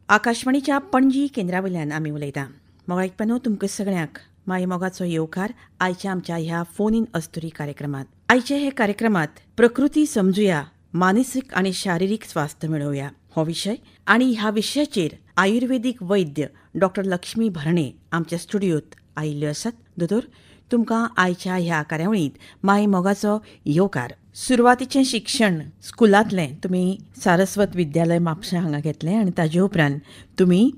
आकाशवाणीच्या पणजी केंद्रा वयल्यान आमी उलयता. मोगायकप्यानो, तुमकां सगळ्यांक माय मोगाचो येवकार आयच्या आमच्या ह्या फोन इन अस्तुरी कार्यक्रमात. आयच्या हे कार्यक्रमात प्रकृती समजुया, मानसीक आनी शारिरीक स्वास्थ्य मेळोवया हो विशय आनी ह्या विशयाचेर आयुर्वेदीक वैद्य डॉक्टर लक्ष्मी भरणे आमच्या स्टुडियोत आयिल्ल्यो आसात. दोतोर, तुमकां आयच्या ह्या कार्यावळींत माय मोगाचो येवकार. सुरवातीचें शिक्षण स्कुलांतलें तुमी सारस्वत विद्यालय म्हापशें हांगा घेतलें आनी ताजे उपरांत तुमी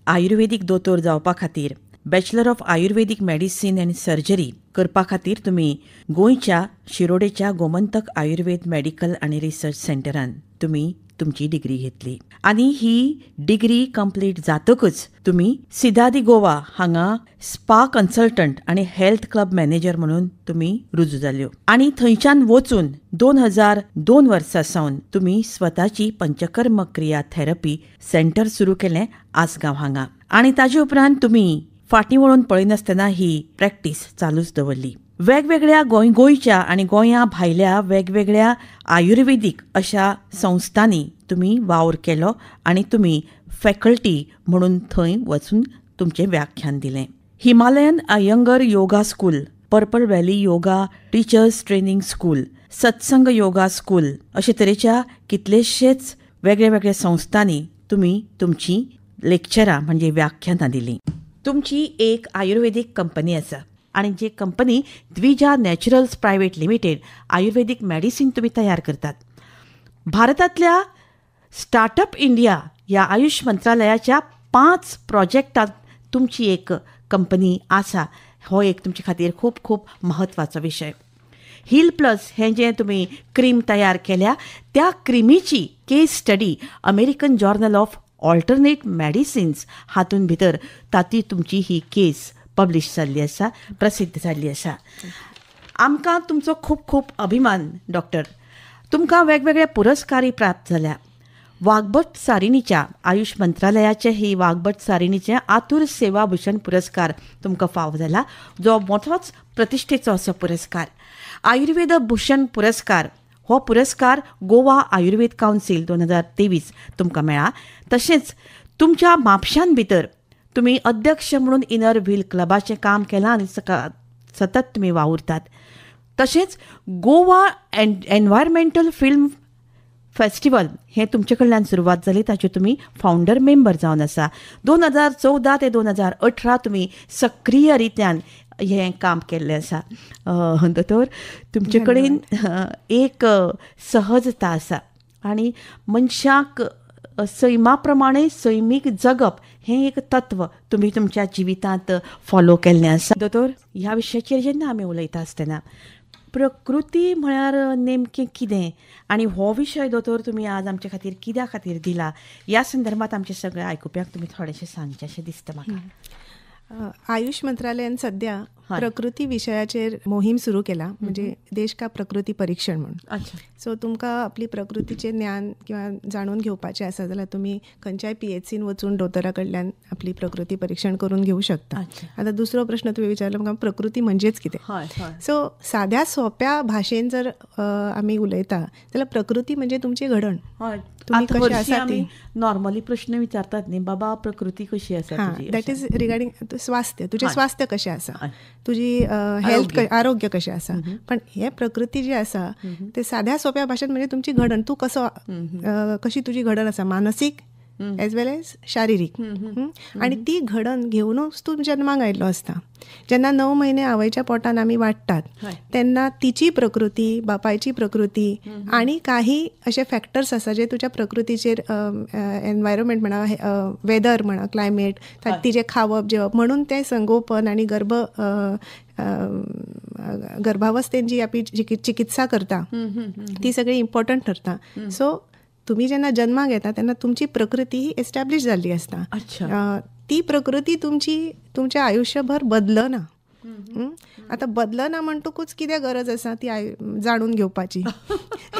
आयुर्वेदीक दोतोर जावपा खातीर bachelor of Ayurvedic medicine and surgery करपा खातीर तुमी गोंयच्या शिरोडेच्या गोमंतक आयुर्वेद मेडिकल आनी रिसर्च सेंटरान तुमी तुमची डिग्री घेतली आनी ही डिग्री कंप्लीट जातकच तुमी सिदादी गोवा हांगा स्पा कन्सल्टंट आनी हेल्थ क्लब मॅनेजर म्हणून तुमी रुजू जाल्यो आनी थंयच्यान वचून 2002 वर्सा सावन तुमी स्वताची पंचकर्म क्रिया थेरपी सेंटर सुरू केलें आसगांव हांगा आनी ताजे उपरांत तुमी फाटीं वळून पळयनासतना ही प्रॅक्टीस चालूच दवरली. वेगवेगळ्या गोंयच्या आनी गोंया भायल्या वेगवेगळ्या आयुर्वेदीक अशा संस्थांनी तुमी वावर केलो आनी तुमी फॅकल्टी म्हणून थंय वचून तुमचें व्याख्यान दिलें. Himalayan Iyengar yoga school, purple valley yoga teachers training school, Satsang yoga school अशे तरेच्या कितलेशेच वेगळ्या संस्थांनी तुमी तुमची लेक्चरां म्हणजे व्याख्यानां दिलीं. तुमची एक आयुर्वेदीक कंपनी आसा आनी जी company Dvija naturals private limited Ayurvedic medicine तुमी तयार करतात. भारतांतल्या स्टार्टअप इंडिया ह्या आयुष मंत्रालयाच्या 5 प्रोजेक्टांत तुमची एक कंपनी आसा. हो एक तुमचे खातीर खूब खूब म्हत्वाचो विशय. हील प्लस हें जें तुमी क्रीम तयार केल्या त्या क्रिमीची case study American journal of alternate medicines हातून भितर ताती तुमची ही केस पब्लिश जाल्ली आसा, प्रसिद्ध जाल्ली आसा. आमकां तुमचो खूब खूब अभिमान डॉक्टर. तुमकां वेगवेगळे पुरस्कारय प्राप्त जाल्या. वाघभट सारिणीच्या आयुष मंत्रालयाचे ही वाघभट सारिणीचे आतुर सेवा भूषण पुरस्कार तुमकां फावो जाला, जो मोठोच प्रतिश्ठेचो असो पुरस्कार. आयुर्वेद भूषण पुरस्कार हो पुरस्कार गोवा आयुर्वेद कावन्सील 2023 तुमकां मेळ्ळा. तशेंच तुमच्या म्हापशान भितर तुमी अध्यक्ष म्हणून इनर व्हील क्लबाचें काम केलां आनी सतत तुमी वावुरतात. तशेंच गोवा एनवायरमेंटल फिल्म फेस्टिवल हें तुमचे कडल्यान सुरवात जाली, ताचे तुमी फावंडर मेंबर जावन आसा. 2014 ते 2018 तुमी सक्रीय रित्यान हें काम केल्लें आसा. दोतोर, तुमचे कडेन एक सहजता आसा आनी मनशाक सैमा प्रमाणे सैमीक जगप हें एक तत्व तुमी तुमच्या जिवितांत फॉलो केल्लें आसा. दोतोर, ह्या विशयाचेर जेन्ना आमी उलयता आसतना प्रकृती म्हळ्यार नेमकें कितें आनी हो विशय दोतोर तुमी आज आमचे खातीर कित्या खातीर दिला ह्या संदर्भात आमचे सगळे आयकुप्यांक तुमी थोडेशें सांगचें अशें दिसता म्हाका. आयुष मंत्रालयान सध्या प्रकृती विशयाचेर मोहीम सुरू केला, म्हणजे देश का प्रकृती परीक्षण म्हणून. सो तुमकां आपली प्रकृतीचें ज्ञान किंवा जाणून घेवपाचें आसा जाल्यार तुमी खंयच्याय PHCन वचून दोतोरा कडल्यान आपली प्रकृती परीक्षण करून घेवं शकता. आतां दुसरो प्रश्न तुवें विचारलो म्हाका, प्रकृती म्हणजेच कितें? सो साद्या सोंप्या भाशेन जर आमी उलयता जाल्यार प्रकृती म्हणजे तुमची घडण. तुमी कशी आसा ती नॉर्मली प्रश्न विचारतात न्ही, बाबा प्रकृती कशी आसा? That is regarding स्वास्थ्य, तुजें स्वास्थ्य कशें आसा, तुजी हेल्थ, आरोग्य कशें आसा. पण हे प्रकृती जी आसा ते साध्या सोंप्या भाशेन म्हणजे तुमची घडण, तूं कसो कशी तुजी घडण आसा, मानसीक एज वेल एज शारिरीक. आनी ती घडण घेवनूच तूं जन्माक आयिल्लो आसता. जेन्ना 9 म्हयने आवयच्या पोटान आमी वाडटात तेन्ना तिची प्रकृती, बापायची प्रकृती आनी काही अशे फॅक्टर्स आसा जे तुज्या प्रकृतीचेर, एनवायरमेंट म्हणा, वेदर म्हणा, क्लायमेट, तिचें खावप जेवप म्हणून तें संगोपन आनी गर्भावस्थेन जी आपली चिकित्सा करता ती सगळी इम्पॉर्टंट ठरता. सो तुमी जेन्ना जन्माक येता तेन्ना तुमची प्रकृती ही एस्टॅब्लिश जाल्ली आसता. ती प्रकृती तुमची तुमच्या आयुष्यभर बदलना. आतां बदलना म्हणटकूच कितें गरज आसा ती जाणून घेवपाची,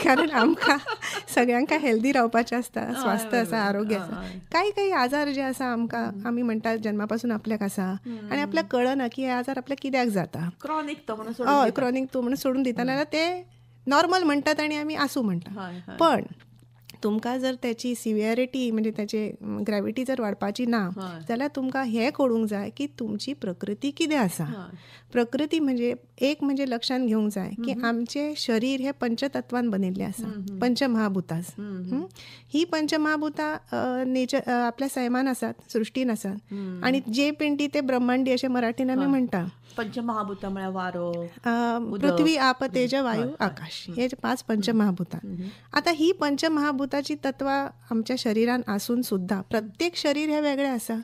कारण आमकां सगळ्यांक हेल्दी रावपाचें आसता, स्वास्थ्य आसा, आरोग्य आसा. कांय कांय आजार जे आसा आमकां, आमी म्हणटा जन्मा पासून आपल्याक आसा आनी आपल्याक कळना की हे आजार आपल्याक कित्याक जाता, क्रॉनीक तो म्हणून, हय क्रॉनीक तो म्हणून सोडून दिता, नाजाल्यार ते नॉर्मल म्हणटात आनी आमी आसूं म्हणटा. पण तुमकां जर त्याची सिवियरिटी म्हणजे त्याचे ग्रॅविटी जर वाडपाची ना जाल्यार तुमकां हें कळूंक जाय की तुमची प्रकृती कितें आसा. प्रकृती म्हणजे एक म्हणजे लक्षांत घेवंक जाय की आमचें शरीर हें पंचतत्वान बनिल्लें आसा, पंचमहाभूतां. ही पंचमहाभूतां नेचर आपल्या सैमान आसात, सृश्टीन आसात, आनी जे पिंडी ते ब्रह्मांडी अशें मराठीन आमी म्हणटा. पंचमहाभूतां म्हळ्यार वारो, पृथ्वी, आप, तेज, वायू, आकाश, हे 5 पंचमहाभूतां. आतां ही पंचमहाभूताची तत्वां आमच्या शरिरान आसून सुद्दां प्रत्येक शरीर हें वेगळें आसा,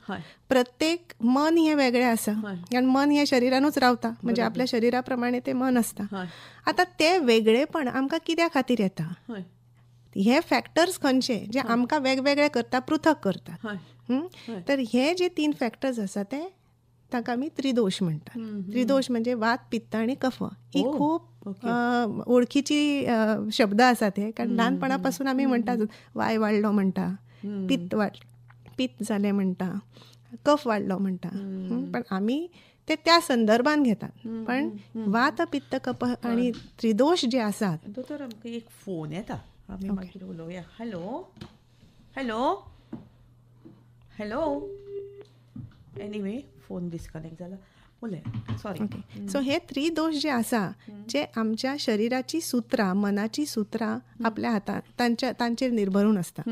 प्रत्येक मन हें वेगळें आसा, कारण मन हें शरिरानूच रावता, म्हणजे आपल्या शरिरा प्रमाणे तें मन आसता. आतां तें वेगळेपण आमकां कित्या खातीर येता, हे फॅक्टर्स खंयचे जे आमकां वेगवेगळे करता, पृथक करतात. तर हे जे 3 फॅक्टर्स आसा ते ताका आमी त्रिदोष म्हणटात. त्रिदोष म्हणजे वात, पित्त आनी कफ. ही खूब ओळखीची शब्द आसात हे, कारण ल्हानपणापासून आमी म्हणटात वाय वाडलो म्हणटा, पित्त जालें म्हणटा, कफ वाडलो म्हणटा, पण आमी ते त्या संदर्भान घेतात. पण वात, पित्त, कफ आनी त्रिदोष जे आसात. दोतोर, आमकां एक फोन येता, आमी मागीर उलोवया. Hello, hello, hello. Anyway, phone disconnect जाला, उलय, सॉरी. ओके, सो हे त्रिदोष जे आसा, जे आमच्या शरिराची सुत्रां, मनाची सुत्रां आपल्या हातांत तांचेर निर्भरून आसता,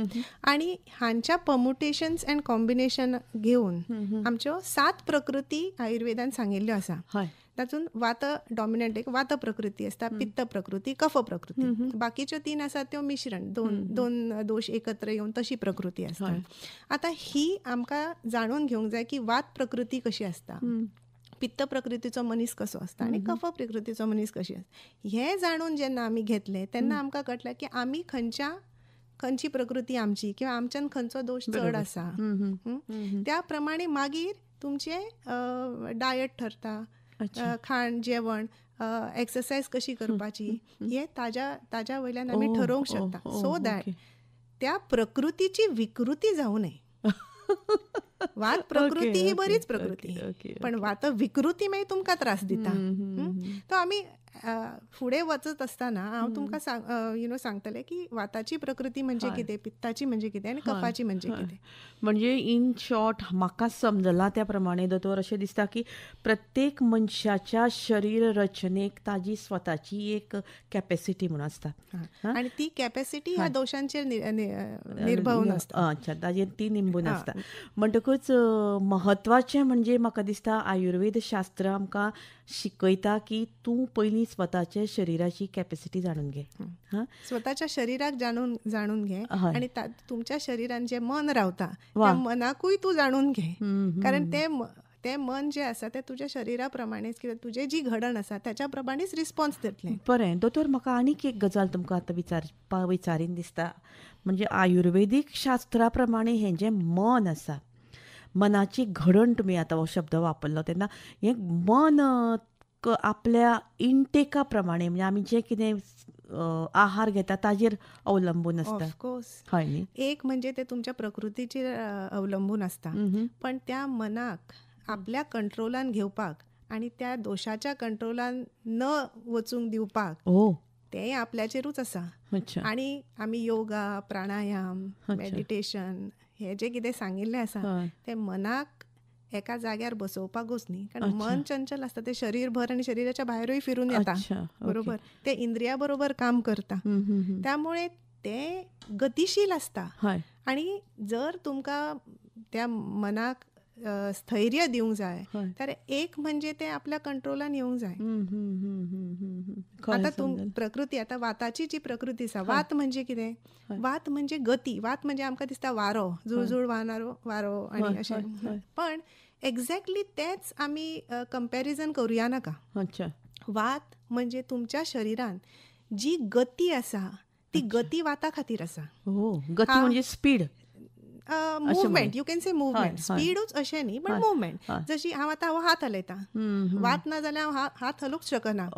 आनी हांच्या परम्युटेशन्स अँड कॉम्बिनेशन घेवन आमच्यो 7 प्रकृती आयुर्वेदान सांगिल्ल्यो आसा. तातूंत वात डॉमिनंट, एक वात प्रकृती आसता, पित्त प्रकृती, कफ प्रकृती, बाकीच्यो 3 आसात त्यो मिश्रण, दोन दोश एकत्र येवन तशी प्रकृती आसता. आतां ही आमकां जाणून घेवंक जाय की वात प्रकृती कशी आसता, पित्त प्रकृतीचो मनीस कसो आसता आनी कफ प्रकृतीचो मनीस कशी आसता. हें जाणून जेन्ना आमी घेतलें तेन्ना आमकां कळटलें की आमी खंयची प्रकृती आमची, किंवा आमच्यान खंयचो दोश चड आसा. त्या प्रमाणे मागीर तुमचें डायट ठरता, खाण जेवण, एक्सरसायज कशी करपाची, हे ताज्या वयल्यान आमी ठरोवंक शकता. सो that त्या प्रकृतीची विकृती जावं नये. वात प्रकृती ही बरीच प्रकृती, पण वात विकृती मागीर तुमकां त्रास दिता. तो आमी फुडें वचत आसतना हांव तुमकां you know सांगतलें की वाताची प्रकृती म्हणजे कितें, पित्ताची म्हणजे कितें आनी कफाची म्हणजे कितें. म्हणजे इन शॉर्ट म्हाका समजलां त्या प्रमाणे दोतोर, अशें दिसता की प्रत्येक मनशाच्या शरीर रचनेक ताजी स्वताची एक कॅपेसिटी म्हणून आसता, आनी ती कॅपेसिटी ह्या दोशांचेर निर्भरून आसता. अच्छा, ताजेर ती निंबून आसता. म्हणटकूच म्हत्वाचें म्हणजे म्हाका दिसता आयुर्वेद शास्त्र आमकां शिकयता की तूं पयलीं स्वताच्या शरिराची कॅपेसिटी जाणून घे, स्वताच्या शरिराक जाणून घे, आनी तुमच्या शरिरान जे मन रावता त्या मनाकूय तूं जाणून घे, कारण ते मन जे आसा ते तुज्या शरिरा प्रमाणेच किंवा तुजे जी घडण आसा त्याच्या प्रमाणेच रिस्पॉन्स दितलें. बरें दोतोर, म्हाका आनीक एक गजाल तुमकां आतां विचारीन दिसता, म्हणजे आयुर्वेदीक शास्त्रा प्रमाणे हें जें मन आसा, मनाची घडण, तुमी आतां हो शब्द वापरलो तेन्ना हें मन आपल्या इंटेका प्रमाणे, म्हणजे आमी जें कितें आहार घेता ताजेर अवलंबून आसता. ऑफकोर्स, हय न्ही. एक म्हणजे ते तुमच्या प्रकृतीचेर अवलंबून आसता, पण त्या मनाक आपल्या कंट्रोलान घेवपाक आनी त्या दोशाच्या कंट्रोलान न वचूंक दिवपाक तें आपल्याचेरूच आसा. आनी आमी योगा, प्राणायाम, मेडिटेशन हे जे कितें सांगिल्लें आसा तें मनाक एका जाग्यार बसोवपाकूच न्ही, कारण मन चंचल आसता, तें शरीरभर आनी शरीराच्या भायरूय फिरून येता, बरोबर, तें इंद्रिया बरोबर काम करता, त्यामुळे तें गतिशील आसता. आनी जर तुमकां त्या मनाक स्थैर्य दिवंक जाय तर एक म्हणजे ते आपल्या कंट्रोलान येवंक जाय. आतां तुम प्रकृती, आतां वाताची जी प्रकृती आसा, वात म्हणजे कितें, वात म्हणजे गती, वात म्हणजे आमकां दिसता वारो, जुळजुळ वाहणारो वारो आनी अशें, पण एक्झॅक्टली तेच आमी कंपॅरिजन करुया नाका. वात म्हणजे तुमच्या शरिरान जी गती आसा ती गती वाता खातीर आसा. गती म्हणजे speed, movement, you can say movement, स्पीडूच अशें न्ही पण मुवमेंट. जशी हांव आतां हो हात हलयता, वात ना जाल्यार हांव हात हलोवंक शकना.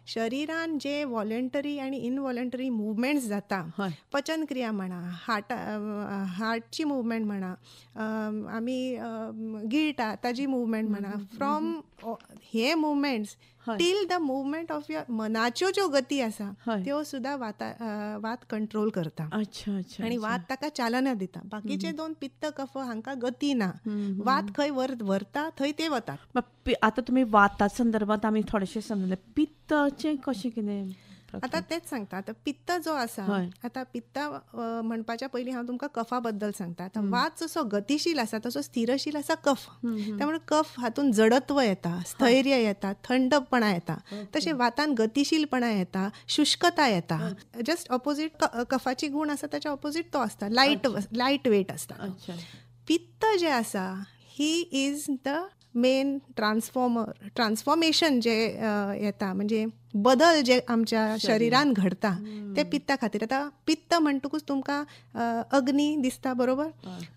शरिरान जे वॉलंटरी आनी इनवॉलंटरी मुवमेंट्स जाता, पचन क्रिया म्हणा, हार्टची मुवमेंट म्हणा, आमी गिळटा ताजी मुवमेंट म्हणा, फ्रॉम हे movements Till the movement of your मनाच्यो ज्यो गती आसा त्यो सुद्दां वात कंट्रोल करता. आनी वात ताका चालना दिता. बाकीचे दोन पित्त कफ हांकां गती ना, वात खंय व्हरता थंय ते वतात. आतां तुमी वाता संदर्भात आमी थोडेशें समजलें, पित्ताचें कशें कितें? आतां तेच सांगता. आतां पित्त जो आसा, आतां पित्त म्हणपाच्या पयलीं हांव तुमकां कफा बद्दल सांगता. आतां वात जसो गतिशील आसा तसो स्थिरशील आसा कफ. त्यामुळे कफ हातून जडत्व येता, स्थैर्य येता, थंडपणा येता. तशें वातान गतिशीलपणा येता, शुष्कता येता. जस्ट ऑपोजीट कफाची गुण आसा ताच्या ऑपोजीट तो आसता, लायट वेट आसता. पित्त जें आसा he is the main transformation जे येता, म्हणजे बदल जे आमच्या शरीरान घडता ते पित्ता खातीर. आतां पित्त म्हणटकूच तुमकां अग्नी दिसता, बरोबर?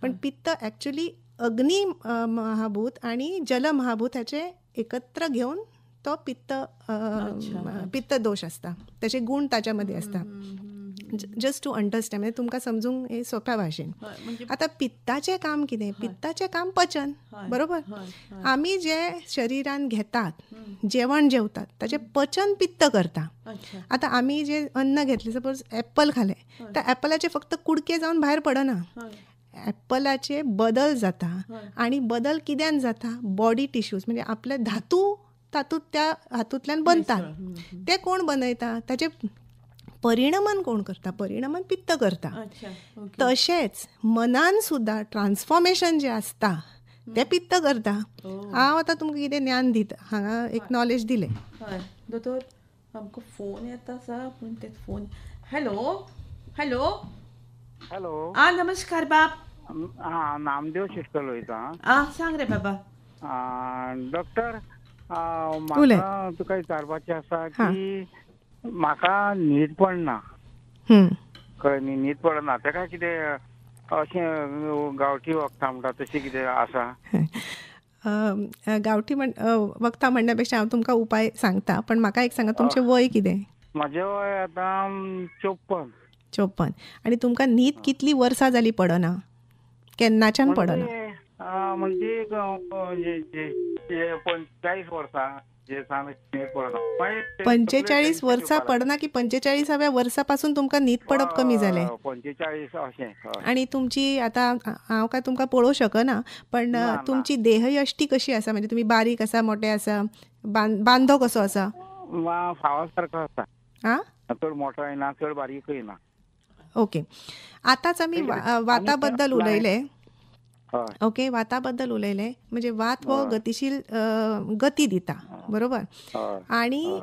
पण पित्त ॲक्च्युली अग्नी महाभूत आनी जल महाभूत हाचे एकत्र घेवन तो पित्त पित्त दोश आसता, ताचे गुण ताच्या मदीं आसता. जस्ट टू अंडरस्टँड, म्हणजे तुमकां समजूंक हे सोंप्या भाशेन. आतां पित्ताचें काम कितें? पित्ताचें काम पचन, बरोबर? आमी जे शरीरान घेतात जेवण जेवतात ताचें पचन पित्त करता. आतां आमी जे अन्न घेतलें, सपोज एप्पल खालें, तर एप्पलाचे फक्त कुडके जावन भायर पडना, एप्पलाचे बदल जाता. आनी बदल कित्यान जाता? बॉडी टिश्यूज, म्हणजे आपले धातू तातूंत त्या हातूंतल्यान बनतात. ते कोण बनयता? ताचे परिणमन कोण करता? परिणमन पित्त करता. तशेंच मनान सुद्दां ट्रान्सफॉर्मेशन जें आसता तें पित्त करता. हांव आतां तुमकां कितें ज्ञान दिता, हांगा एक नॉलेज दिलें. दोतोर, आमकां फोन येता आसा, पूण ते फोन. हॅलो हॅलो हॅलो, आ नमस्कार बाब. हां, नामदेव शिटकर उलयता. आ सांग रे बाबा. डॉक्टर, म्हाका तुका विचारपाचें आसा की म्हाका न्हीद पडना. कळ्ळें न्ही? न्हीद पडना तेका कितें अशें गांवठी वखदां म्हणटा तशें कितें आसा? गांवठी वखदां म्हणण्या पेक्षा हांव तुमकां उपाय सांगता, पण म्हाका एक सांगा, तुमचें वय कितें? म्हाजें वय आतां 54. 54. आनी तुमकां न्हीद कितली वर्सां जाली पडना? केन्नाच्यान पडना? म्हणजे 45 वर्सां. 45 वर्सां पडना की 45व्या वर्सा पासून तुमकां न्हीद पडप कमी जालें? 45 अशें. आनी तुमची आतां हांव काय तुमकां पळोवंक शकना, पण तुमची देहयश्टी कशी आसा? म्हणजे तुमी बारीक आसा, मोठे आसा, बांदो कसो आसा? फावो सारको आसा. आं, चड मोठोय ना, चड बारीकय ना. ओके, आतांच आमी वाता बद्दल उलयले. ओके, वाता बद्दल उलयले, म्हणजे वात हो गतिशील गती दिता, बरोबर? आनी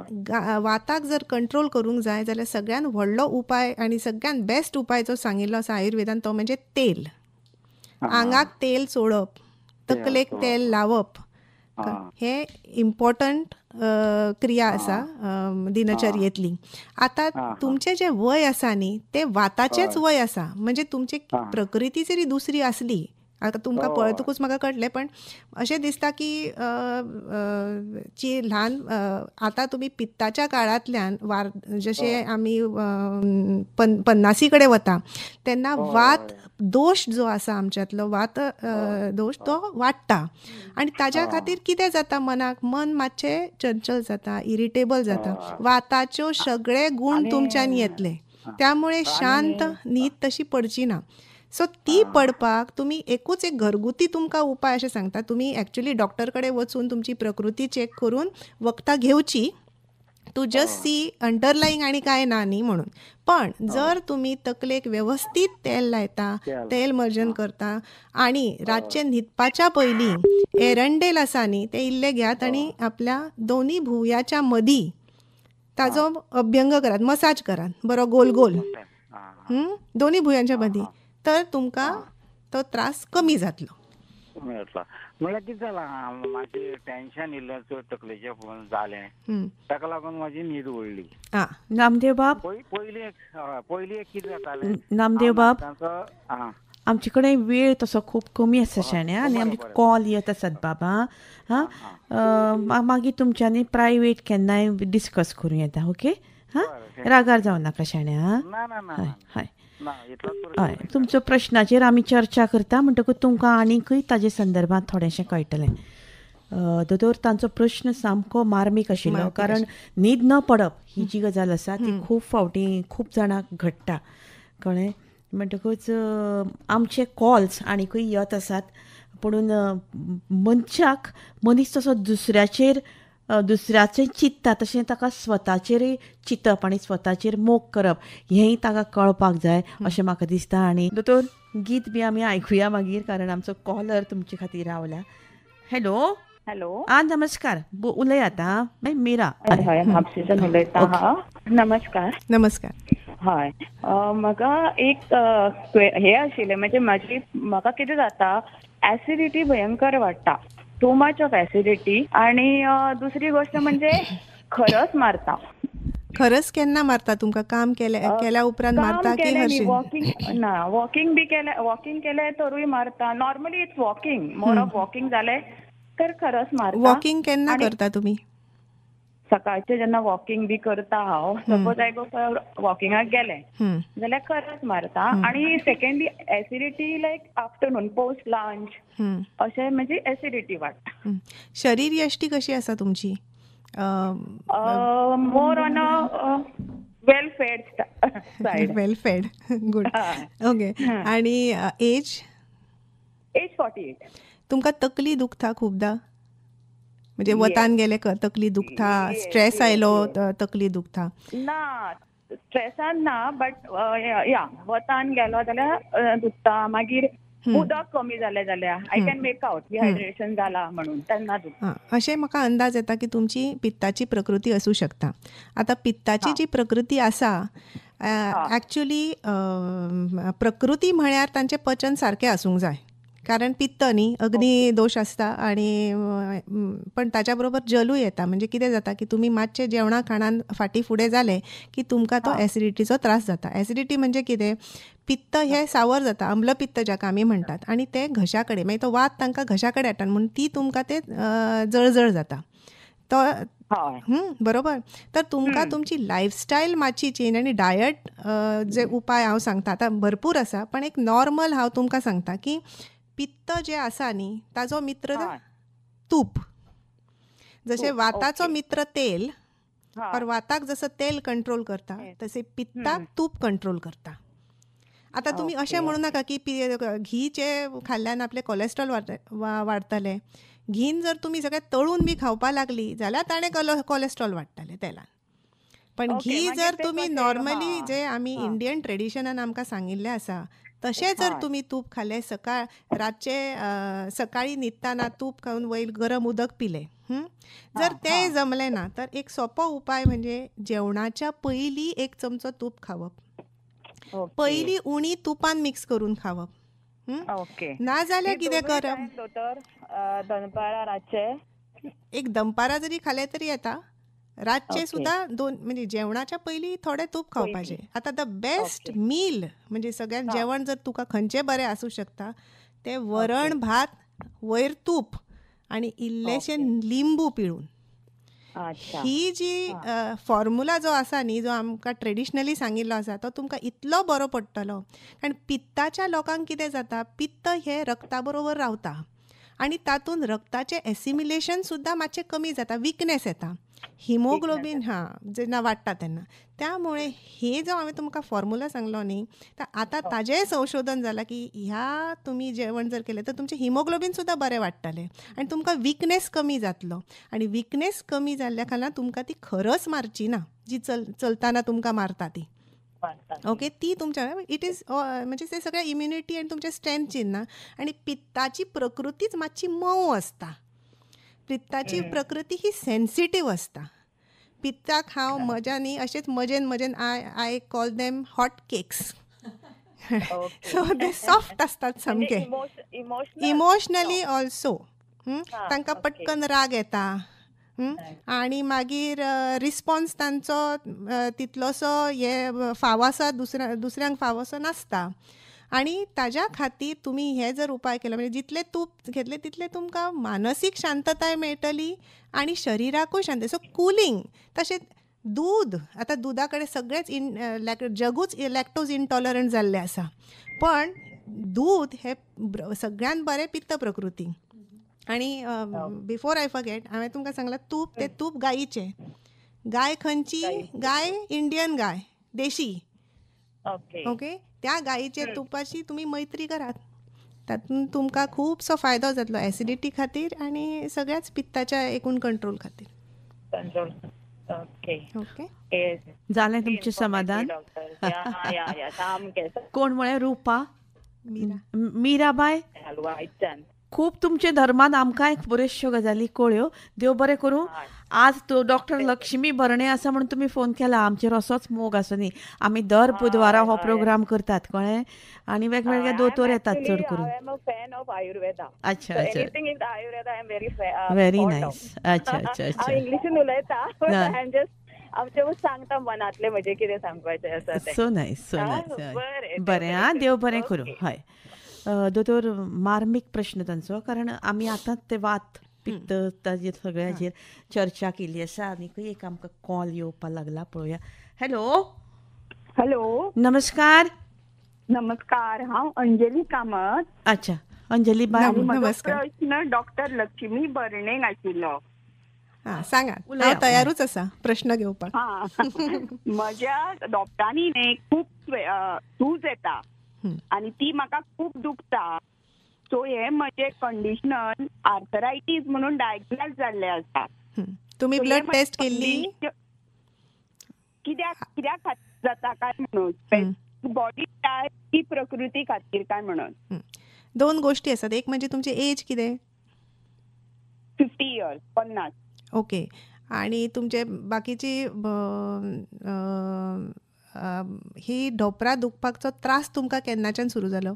वाताक जर कंट्रोल करूंक जाय जाल्यार सगळ्यान व्हडलो उपाय आनी सगळ्यान बेस्ट उपाय जो सांगिल्लो आसा आयुर्वेदान तो म्हणजे तेल. आंगाक तेल चोळप, तकलेक तेल लावप, हे इम्पॉर्टंट क्रिया आसा दिनचर्येतली. आतां तुमचें जें वय आसा न्ही तें वाताचेंच वय आसा, म्हणजे तुमची प्रकृती जरी दुसरी आसली, आतां तुमकां पळयतकूच म्हाका कळटलें, पण अशें दिसता की जी ल्हान आतां तुमी पित्ताच्या काळांतल्यान जशें आमी 50 कडेन वता तेन्ना वात दोश जो आसा आमच्यांतलो वात दोश तो वाडटा. आनी ताज्या खातीर कितें जाता, मनाक मन मातशें चंचल जाता, इरिटेबल जाता. वाताच्यो सगळे गूण तुमच्यान येतले, त्यामुळे शांत न्हीद तशी पडची ना. सो ती पडपाक तुमी एकूच एक घरगुती तुमकां उपाय अशें सांगता, तुमी एक्चुली डॉक्टर कडेन वचून तुमची प्रकृती चॅक करून वखदां घेवची, टू जस्ट सी अंडरलाईंग आनी कांय ना न्ही म्हणून. पण जर तुमी तकलेक वेवस्थीत तेल लायता, तेल मर्जन करता आनी रातचें न्हिदपाच्या पयलीं एरंडेल आसा न्ही तें इल्लें घेयात आनी आपल्या दोनी भुंयाच्या मदीं ताजो अभ्यंग करात, मसाज करात बरो गोल गोल दोनी भुंयांच्या मदीं, तर तुमकां तो त्रास कमी जातलो. म्हळ्यार कितें जालां, म्हाजें टेन्शन इल्लें चड तकलेचें जालें, ताका लागून म्हाजी न्हीद उडली. नामदेव बाब, पयलीं एक कितें जातालें नामदेव बाब, आमचे कडेन वेळ तसो खूब कमी आसा शाण्या, आनी आमचे कॉल येत आसात बाबा. हां, मागीर तुमच्यांनी प्रायवेट केन्नाय डिस्कस करूं येता. ओके, हां, रागार जावं नाका शाण्या. हय हय हय, तुमचो प्रश्नाचेर आमी चर्चा करता म्हणटकूच तुमकां आनीकय ताजे संदर्भात थोडेंशें कळटलें. दोतोर, तांचो प्रश्न सामको मार्मीक आशिल्लो, कारण न्हीद न पडप ही जी गजाल आसा ती खूब फावटी खूब जाणांक घडटा, कळ्ळें. म्हणटकूच आमचे कॉल्स आनीकूय येत आसात, पुणून मनशाक मनीस तसो दुसऱ्याचेर दुसऱ्याचें चिंतता तशें ताका स्वताचेरय चिंतप आनी स्वताचेर मोग करप हेंय ताका कळपाक जाय अशें म्हाका दिसता. आनी दोतोर, गीत बी आमी आयकुया मागीर, कारण आमचो कॉलर तुमचे खातीर रावला. हॅलो. हॅलो. आ नमस्कार, उलयात. हां, मीरा. हय, म्हापशेच्यान उलयता. नमस्कार. नमस्कार. हय, म्हाका एक हे आशिल्लें, म्हणजे म्हाजी म्हाका कितें जाता, ऍसिडिटी भयंकर वाडटा, टू मच ऑफ ऍसिडिटी. आणि दुसरी गोष्ट म्हणजे खरंच मारता. खरंच केन्ना मारता तुमकां? काम केल्या उपरांत मारता की हरशीं? वॉकिंग ना, वॉकिंग बी केलें, वॉकिंग केलें तरूय मारता. Normally it's walking, more of walking जालें तर खरंच मारता. वॉकिंग केन्ना करता तुमी? सकाळचे जेन्ना वॉकिंग बी करता हांव, सपोज I go for वॉकिंगाक गेले जाल्यार खरंच मारता. आणि secondly acidity like afternoon post lunch अशें म्हणजे एसिडिटी वाडटा. शरीर यष्टी कशी आसा तुमची? More on a well fed side. Well fed, good, okay. आणि एज? एज 48. तुमकां तकली दुखता खुबदां? म्हणजे वतान गेले तकली दुखता, स्ट्रेस आयलो तकली दुखता? ना, स्ट्रेसान ना, बट या वतान गेलो जाल्यार दुखता. मागीर उदक कमी जालें जाल्यार I can make out dehydration जाला म्हणून तेन्ना दुखता. अशें म्हाका अंदाज येता की तुमची पित्ताची प्रकृती आसूं शकता. आतां पित्ताची जी प्रकृती आसा, एक्चुली प्रकृती म्हळ्यार तांचें पचन सारकें आसूंक जाय, कारण पित्त न्ही अग्नी दोश आसता आनी पण ताच्या बरोबर जलूय येता. म्हणजे कितें जाता की तुमी मातशें जेवणा खाणान फाटीं फुडें जालें की तुमकां तो एसिडिटीचो त्रास जाता. एसिडिटी म्हणजे कितें, पित्त हें सावर जाता, आम्लपित्त जाका आमी म्हणटात, आनी तें घशा कडेन मागीर तो वात तांकां घशा कडेन हाडटा, म्हणून ती तुमकां ते जळजळ जाता तो. बरोबर. तर तुमकां तुमची लायफस्टायल मातशी चेंज आनी डायट जे उपाय हांव सांगता आतां भरपूर आसा, पण एक नॉर्मल हांव तुमकां सांगता की पित्त जे आसा न्ही ताजो मित्र तूप. जशें वाताचो मित्र तेल, और वाताक जसं तेल कंट्रोल करता तसे पित्ताक तूप कंट्रोल करता. आतां तुमी अशें म्हणू नाका की घीचे खाल्ल्यान आपलें कोलेस्ट्रॉल वाडटलें. घीन जर तुमी सगळें तळून बी खावपा लागली जाल्यार ताणें कोलेस्ट्रॉल वाडटलें तेलान. पण घी जर तुमी नॉर्मली जे आमी इंडियन ट्रेडिशनान आमकां सांगिल्लें आसा तशें जर तुमी तूप खालें, सकाळ रातचे सकाळी न्हिदतना तूप खावन वयर गरम उदक पिलें, जर तें जमलें ना तर एक सोपो उपाय म्हणजे जेवणाच्या पयलीं एक चमचो तूप खावप, पयलीं उणी तुपान मिक्स करून खावप. ना जाल्यार कितें करप, दनपारां रातचे एक दनपारां जरी खालें तरी येता, रातचे सुद्दां दोन म्हणजे जेवणाच्या पयलीं थोडें तूप खावपाचें. आतां the best मील म्हणजे सगळ्यांत जेवण जर तुका खंयचें बरें आसूं शकता तें वरण भात वयर तूप आनी इल्लेशें लिंबू पिळून. ही जी फॉर्मुला जो आसा न्ही, जो आमकां ट्रेडिशनली सांगिल्लो आसा, तो तुमकां इतलो बरो पडटलो. कारण पित्ताच्या लोकांक कितें जाता, पित्त हें रक्ता बरोबर रावता आनी तातूंत रक्ताचें एसिमिलेशन सुद्दां मातशें कमी जाता, विकनेस येता, हिमोग्लोबीन हां जेन्ना वाडटा तेन्ना. त्यामुळे हे जो हांवें तुमकां फॉर्मुला सांगलो न्ही, तर आतां ताजेंय संशोधन जालां की ह्या तुमी जेवण जर केलें तर तुमचें हिमोग्लोबीन सुद्दां बरें वाडटलें आनी तुमकां विकनेस कमी जातलो, आनी विकनेस कमी जाल्ल्या कारणान तुमकां ती खरंच मारची ना जी चलतना तुमकां मारता ती. ओके, ती तुमच्या it is म्हणजे ते सगळ्या इम्युनिटी आनी तुमच्या स्ट्रेंथची ना. आनी पित्ताची प्रकृतीच मातशी मोव आसता, पित्ताची प्रकृती ही सेन्सिटीव आसता. पित्ताक हांव मजा न्ही अशेंच मजेन मजेन I call them hot cakes. So they soft आसतात सामके, इमोशनली ऑल्सो. तांकां पटकन राग येता आनी मागीर रिस्पॉन्स तांचो तितलोसो हे फावो आसा दुसऱ्यांक फावोसो नासता. आनी ताज्या खातीर तुमी हे जर उपाय केले म्हणजे जितले तूप घेतले तितले तुमकां मानसीक शांतताय मेळटली आनी शरिराकूय शांत. So cooling. तशेंच दूद, आतां दुदा कडेन सगळेच जगूच लॅक्टोज इनटॉलरंट जाल्लें आसा, पण दूद हें सगळ्यांत बरें पित्त प्रकृती. आनी बिफोर I forget, हांवें तुमकां सांगलां तूप, तें तूप गायीचें. गाय खंयची? गाय इंडियन गाय, देशी. ओके, त्या गायीचे तुपाची तुमी मैत्री करात, तातूंत तुमकां खुबसो फायदो जातलो एसिडिटी खातीर आनी सगळ्याच पित्ताच्या एकूण कंट्रोल खातीर. ओके ओके, जालें तुमचें समाधान? कोण म्हळें? रुपा, मीराबाय. खूब तुमच्या धर्मान आमकांय बऱ्योचश्यो गजाली कळ्यो. देव बरें करूं. आज तो डॉक्टर लक्ष्मी भरणे आसा म्हणून तुमी फोन केला, आमचेर असोच मोग आसा न्ही. आमी दर बुधवारा हो प्रोग्राम करतात, कळ्ळें? आनी वेगवेगळे दोतोर येतात चड करून. अच्छा अच्छा, व्हेरी नायस. अच्छा अच्छा अच्छा, इंग्लिशीन उलयता, सांगता मनांतलें म्हजें कितें सांगपाचें आसा. So nice, so nice. बरें आं, देव बरें करूं. हय दोतोर, मार्मीक प्रश्न तांचो, कारण आमी आतांच ते वात पित्त ताजेर सगळ्याचेर चर्चा केली आसा. आनीकूय एक आमकां कॉल येवपाक लागला, पळोवया. हॅलो. हॅलो, नमस्कार. नमस्कार, हांव अंजली कामत. अच्छा अंजली बाय, नमस्कार. प्रश्न डॉक्टर लक्ष्मी बर्णेक आशिल्लो. हां सांगा, हांव तयारूच आसा प्रश्न घेवपाक. हां, म्हज्या डॉक्टरांनी न्ही खूब सूज येता आनी ती म्हाका खूब दुखता. सो हे म्हजे कंडिशनल आर्थरायटीस म्हणून डायग्नोज जाल्ले आसा. तुमी ब्लड टेस्ट केल्ली? कित्याक कित्याक खातीर जाता काय म्हणून, बॉडी काय की प्रकृती खातीर काय म्हणून. दोन गोष्टी आसात. एक म्हणजे तुमची एज कितें? 50 इयर्स, 50. ओके. आणि तुमचे बाकीची ही ढोपरा दुखपाचो त्रास तुमकां केन्नाच्यान सुरू जालो?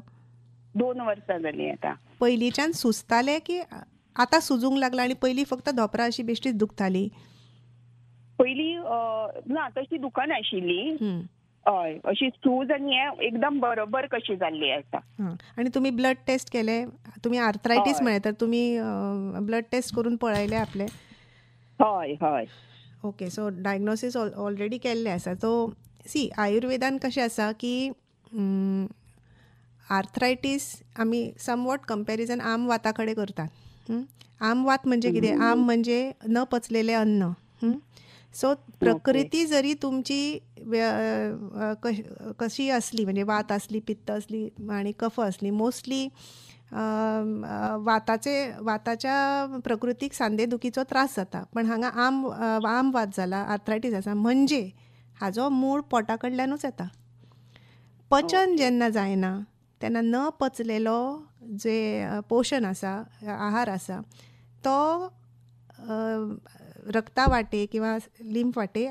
2 वर्सां जालीं आतां. पयलींच्यान सुजताले की आतां सुजूंक लागला आनी पयलीं फक्त धोपरा अशी बेश्टीच दुखताली? पयलीं ना, तशी दुखनाशिल्ली. हय, अशी सूज आनी हें एकदम बरोबर कशी जाल्ली आसा. आनी तुमी ब्लड टेस्ट केले? तुमी आर्थरायटीस म्हळें तर तुमी ब्लड टेस्ट करून पळयले आपले? हय हय. ओके, सो डायग्नोसीस ऑलरेडी केल्लें आसा. सो सी, आयुर्वेदान कशें आसा की आर्थरायटीस आमी समवॉट कंपॅरिजन आमवाता कडेन करतात. आमवात म्हणजे कितें? आम म्हणजे न पचलेलें अन्न. सो प्रकृती जरी तुमची कशी आसली, म्हणजे वात आसली, पित्त आसली आनी कफ आसली, मोस्टली वाताच्या प्रकृतीक सांधेदुखीचो त्रास जाता. पण हांगा आमवात जाला, आर्थरायटीस आसा, म्हणजे हाजो मूळ पोटा कडल्यानूच येता. पचन जेन्ना जायना तेन्ना न पचलेलो जे पोशण आसा, आहार आसा, तो रक्ता वाटे किंवा लिंफ वाटे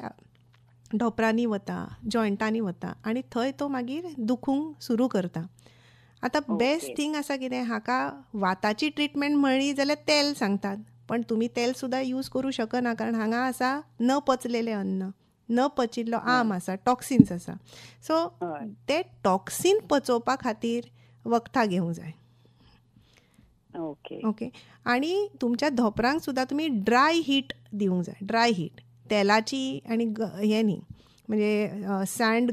ढोपरांनी वता, जॉयंटांनी वता आनी थंय तो मागीर दुखूंक सुरू करता. आतां बेस्ट थींग आसा कितें, हाका वाताची ट्रिटमेंट म्हळी जाल्यार तेल सांगतात, पण तुमी तेल सुद्दां यूज करूं शकना, कारण हांगा आसा न पचलेलें अन्न, न पचिल्लो आम आसा, टॉक्सिन्स आसा. सो ते टॉक्सिन पचोवपा खातीर वखदां घेवंक जाय. Okay okay. आनी तुमच्या धोपरांक सुद्दां तुमी ड्राय हीट दिवंक जाय. ड्राय हीट तेलाची आनी हें न्ही, म्हणजे सँड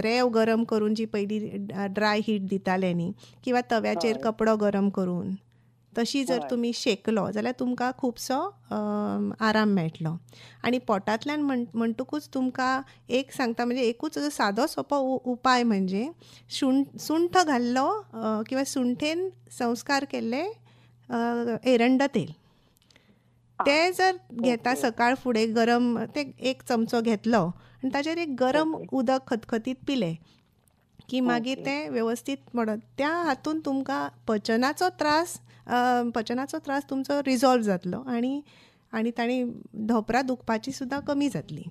रेंव गरम करून जी पयलीं ड्राय हीट दिताले न्ही, किंवा तव्याचेर कपडो गरम करून तशी जर तुमी शेकलो जाल्यार तुमकां खुबसो आराम मेळटलो. आनी पोटांतल्यान म्हणटकूच तुमकां एक सांगता, म्हणजे एकूच सादो सोंपो उपाय म्हणजे सुंठ घाल्लो किंवा सुंठेन संस्कार केल्ले एरंड तेल, ते जर घेता सकाळ फुडें गरम, ते एक चमचो घेतलो आनी ताचेर एक गरम उदक खतखतीत पिलें की मागीर तें वेवस्थीत पडत. त्या हातून तुमकां पचनाचो त्रास तुमचो रिजॉल्व जातलो आनी आनी ताणी धोपरां दुखपाची सुद्दां कमी जातली.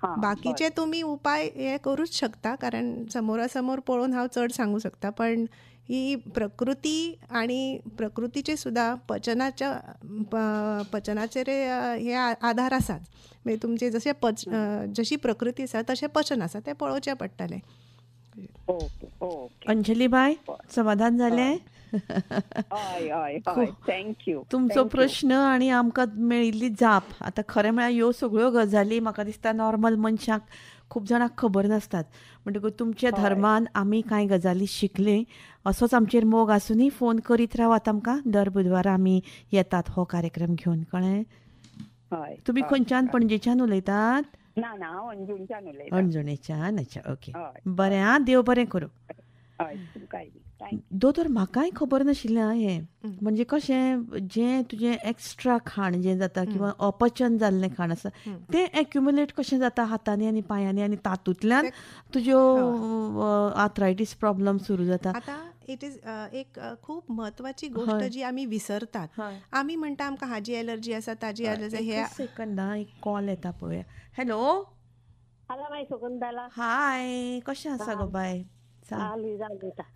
बाकीचे तुमी उपाय हे करूच शकता, कारण समोरासमोर पळोवन हांव चड सांगू शकता, पण ही प्रकृती आनी प्रकृतीचे सुद्दां पचनाचेर हे आधार आसात. म्हणजे तुमचे जशे जशी प्रकृती आसा तशें पचन आसा, तें पळोवचें पडटलें. अंजली बाय, समाधान जालें? Thank you. तुमचो प्रश्न आनी आमकां मेळिल्ली जाप. आतां खरें म्हळ्यार ह्यो सगळ्यो गजाली म्हाका दिसता नॉर्मल मनशाक खूब जाणांक खबर नासतात. म्हणटकूच तुमच्या धर्मान आमी कांय गजाली शिकली. असोच आमचेर मोग आसुनूय फोन करीत रावात आमकां. दर बुधवारा आमी येतात हो कार्यक्रम घेवन, कळ्ळें? तुमी खंयच्यान, पणजेच्यान उलयतात? ना ना, हांव अंजुणच्यान उलयतां. अंजुणेच्यान, अच्छा, ओके, बरें आं, देव बरें करूं. दोतोर, म्हाकाय खबर नाशिल्लें हें. म्हणजे कशें जें तुजें एक्स्ट्रा खाण जें जाता किंवा अपचन जाल्लें खाण आसा तें एक्युमुलेट कशें जाता हातांनी आनी पांयांनी आनी तातूंतल्यान तुज्यो आर्थरायटीस प्रॉब्लम सुरू जाता. आतां it is एक खूब म्हत्वाची गोष्ट जी आमी विसरतात. आमी म्हणटा आमकां हाजी एलर्जी आसा, ताजी एलर्जी. हे सेकंड एक कॉल येता पळोवया. हॅलो. हॅलो बाय, शकुंतला. हाय, कशें आसा गो बाय?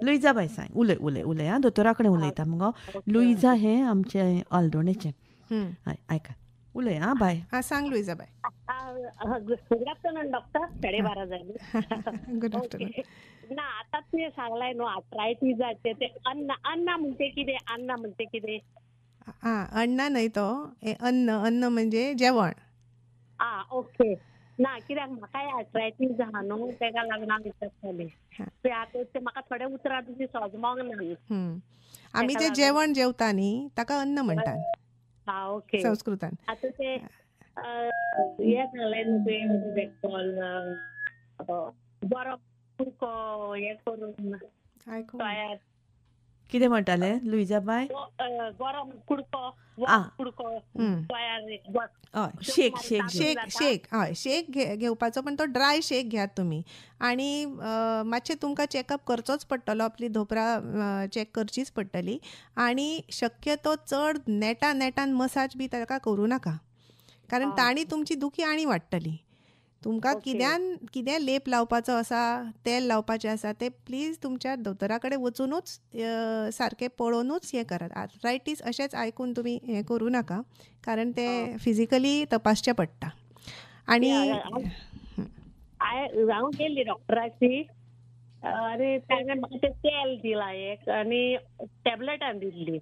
लुईजा बाय सांग, उलय उलय उलय आं, दोतोरा कडेन उलयता मुगो. लुईजा हें आमचें आल्दोणेचें. आयका, उलय आं बाय. हां सांग लुईजा बाय. गुड आफ्टरनून डॉक्टर, 12:30 जाली. Good afternoon. ना आतां तुवें सांगलाय न्हू आर्थरायटीसाचें, तें अन्न अन्न म्हणचे कितें? अन्न म्हणचे कितें? आं, अण्णा न्हय तो, अन्न अन्न म्हणजे जेवण. आं, ओके. ना कित्याक म्हाकाय आर्थरायटीस आहा न्हू, तेका लागून हांव विचारतालें. ते आतां ते म्हाका थोडे उतरां तुजी समजोंक ना. आमी जे जेवण जेवता न्ही ताका अन्न म्हणटात. आं, ओके, संस्कृतान. आतां ते हें सांगलें न्हू तुवें, बरो कुडको हें करून तयार. कितें म्हणटालें लुईजा बाय? गरम कुडको, कुडको तयार. शेक शेक शेक शेक, हय, शेक घेवपाचो, पण तो ड्राय शेक घेयात तुमी. आनी मातशें तुमकां चॅकअप करचोच पडटलो, आपली धोपरां चॅक करचीच पडटली. आनी शक्यतो चड नेटा नेटान मसाज बी ताका करूं नाका, कारण ताणी तुमची दुखी आनी वाडटली. तुमकां कित्यान कितें लेप लावपाचो आसा, तेल लावपाचें आसा, तें प्लीज तुमच्या दोतोरा कडेन वचुनूच सारकें पळोवनूच हें करात. आर्थरायटीस अशेंच आयकून तुमी हें करूं नाका, कारण तें फिजिकली तपासचें पडटा. आनी हांव गेल्ली डॉक्टराची आनी ताणें म्हाका तें तेल दिलां एक आनी टॅबलेटां दिल्ली.